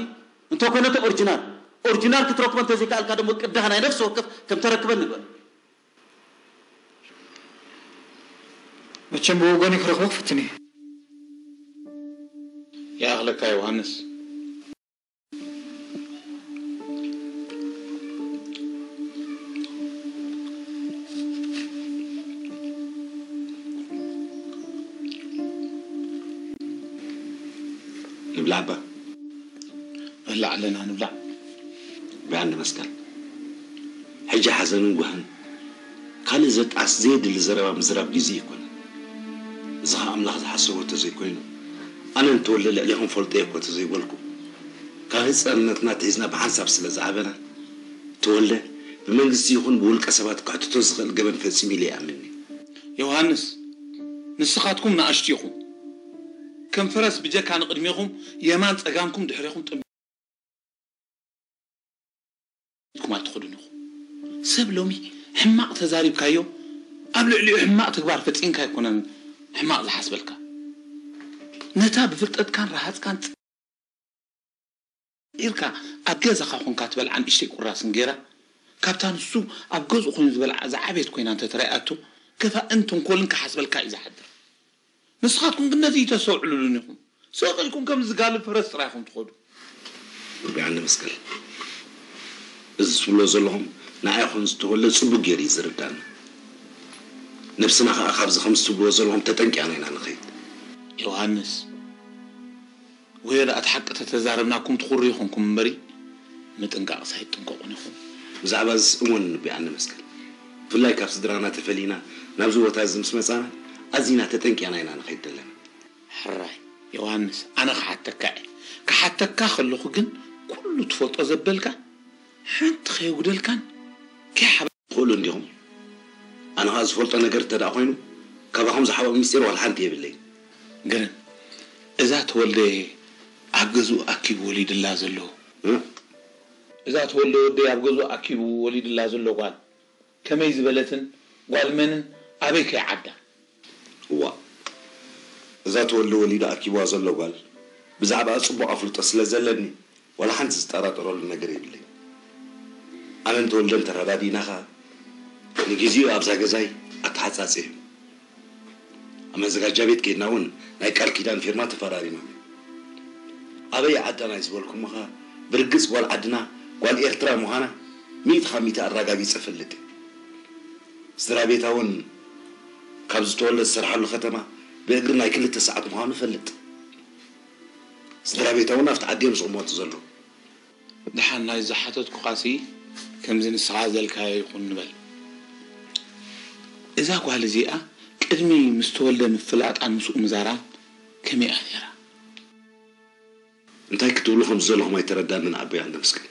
እንተኮነ እቲ ኦርጅናል ኦርጅናል ክትረክቦ እንተዘይከኣልካ ደሞ ቅዳሕ ናይ ነፍሲ ወከፍ ከም ተረክበኒ ግበር። መቸም ብወገነይ ክረኽቦ ክፍትን እየ። ይኣኽለካ ዮሃንስ። ንብላዕ እባ። ንብላዕ ኣለና ንብላዕ። ብዓንዲ መስቀል። ሕጂ ሓዘንን ጓህን ካልእ ዘጣዕስ ዘየድሊ ዘረባ ምዝራብ ግዜ ኣይኮነን። እዚ ኸኣ ኣምላኽ ዝሓሰቦ እንተዘይኮይኑ፣ ኣነን ተወልደ ልዕሌኹም ፈልጦ እየ እኮ እንተዘይበልኩ፣ ካብ ህጻንነትና ኣትሒዝና ብሓንሳብ ስለ ዝዓበና፣ ተወልደ ብመንግስቲ ይኹን ብውልቀ ሰባት ክሕትቶ ዝኽእል ገበን ፈጺሙ ኢለ ኣይኣምንን እየ። ዮሃንስ፣ ንስኻትኩም ንኣሽቱ ኢኹም። ከም ፈረስ ብጀካ ንቕድሜኹም የማን ጸጋምኩም ድሕሬኹም ጥም ኢልኩም ኣይትኸዱን ኢኹም። ሰብ ሎሚ ሕማቕ ተዛሪብካዮ ኣብ ልዕሊኡ ሕማቕ ተግባር ፈጺምካ ኣይኮነን ሕማቕ ዝሓስበልካ። ነታ ብፍልጠትካን ረሃጽካን ጽዒርካ ኣብ ገዛኻ ኮንካ ትበልዓ ንእሽተይ ቁራስ እንጌራ ካብታ ንሱ ኣብ ገዝኡ ኮይኑ ዝበልዓ ዝዓበየት ኮይና እንተ ተራእያቶ ከፋእን ተንኮልን ክሓስበልካ እዩ ዝሓድር። ንስኻትኩም ግን ነዚ እይተስተውዕሉሉን ኢኹም። ስቕ ኢልኩም ከም ዝጋልብ ፈረስ ጥራይ ኢኹም ትኸዱ። ርቢዓኒ መስቀል፣ እዚ ትብሎ ዘለኹም ንዓይ ኾን ዝተወልደ ጽቡቕ ገይሩ እዩ ዝርዳኒ። ነብስና ኸኣ ካብዚ ከምዚ ትብልዎ ዘለኹም ተጠንቂቕና ኢና ንኸይድ። ዮሃንስ፣ ወዮ ደኣ እቲ ሓቂ ተተዛረብናኩም ትኹሩ ይኾንኩም እምበሪ ምጥንቃቕስ ኣይትጥንቀቑን ኢኹም። ብዛዕባ እዝስ እሙን ንቢዓኒ መስቀል። ብፍላይ ካብ ስድራና ተፈሊና ናብዚ ቦታ እዚ ምስ መጻና ኣዚና ተጠንቂቕና ኢና ንኸይድ ዘለና። ሕራይ ዮሃንስ ኣነ ክሓተካ እየ። ክሓተካ ከለኹ ግን ኩሉ ትፈልጦ ዘበልካ ሓንቲ ከየጉደልካን ከይሓበ ትኽእሉ እንዲኹም። ኣነ ኸኣ ዝፈልጦ ነገር እንተ ደኣ ኾይኑ ካባኹም ዝሓብኦ ምስጢር ዋላ ሓንቲ የብለይን። ግርም እዛ ተወልደ ኣብ ገዝኡ ኣኪቡ ወሊድላ ዘሎ እዛ ተወልደ ወደይ ኣብ ገዝኡ ኣኪቡ ወሊድላ ዘሎ ጓል ከመይ ዝበለትን ጓል መንን ኣበይ ከ ይዓዳ? እዋእ እዛ ተወልደ ወሊዱ ኣኪብዋ ዘሎ ጓል ብዛዕባኣ ጽቡቕ ኣፍልጦ ስለ ዘለኒ ዋላ ሓንቲ ዝጠራጠረሉ ነገር የብለይን። ኣነን ተወልደን ተረዳዲእና ኸኣ ንግዜኡ ኣብዛ ገዛይ ኣተሓጻጽዮም። ኣብ መዘጋጃ ቤት ኬድና እውን ናይ ቃል ኪዳን ፊርማ ተፈራሪሞም እዮም። ኣበይ ዓዳና እዩ ዝበልኩምኻ፣ ብርግጽ ጓል ዓድና፣ ጓል ኤርትራ ምዃና ሚእቲ ካብ ሚእቲ ኣረጋጊጸ እፈልጥ እየ። ስድራ ቤታ እውን ካብ ዝተወልደ ዝሰርሓሉ ከተማ ብእግሪ ናይ ክልተ ሰዓት ምዃኑ እፈልጥ። ስድራ ቤታ እውን ኣብቲ ዓዲ እዮም ዝቕመጡ ዘለዉ። ደሓን ናይ ዝሓተትኩኻሲ ከምዚ ንስኻ ዘልካዮ ይኹን ንበል። እዛ ጓል እዚኣ ቅድሚ ምስ ተወልደ ምፍላጣን ምስኡ ምዛራን ከመይ እያ ነይራ? እንታይ ክትብሉ ከም ዝደለኹም ኣይተረዳንን ኣቦይ ኣንደምስገን።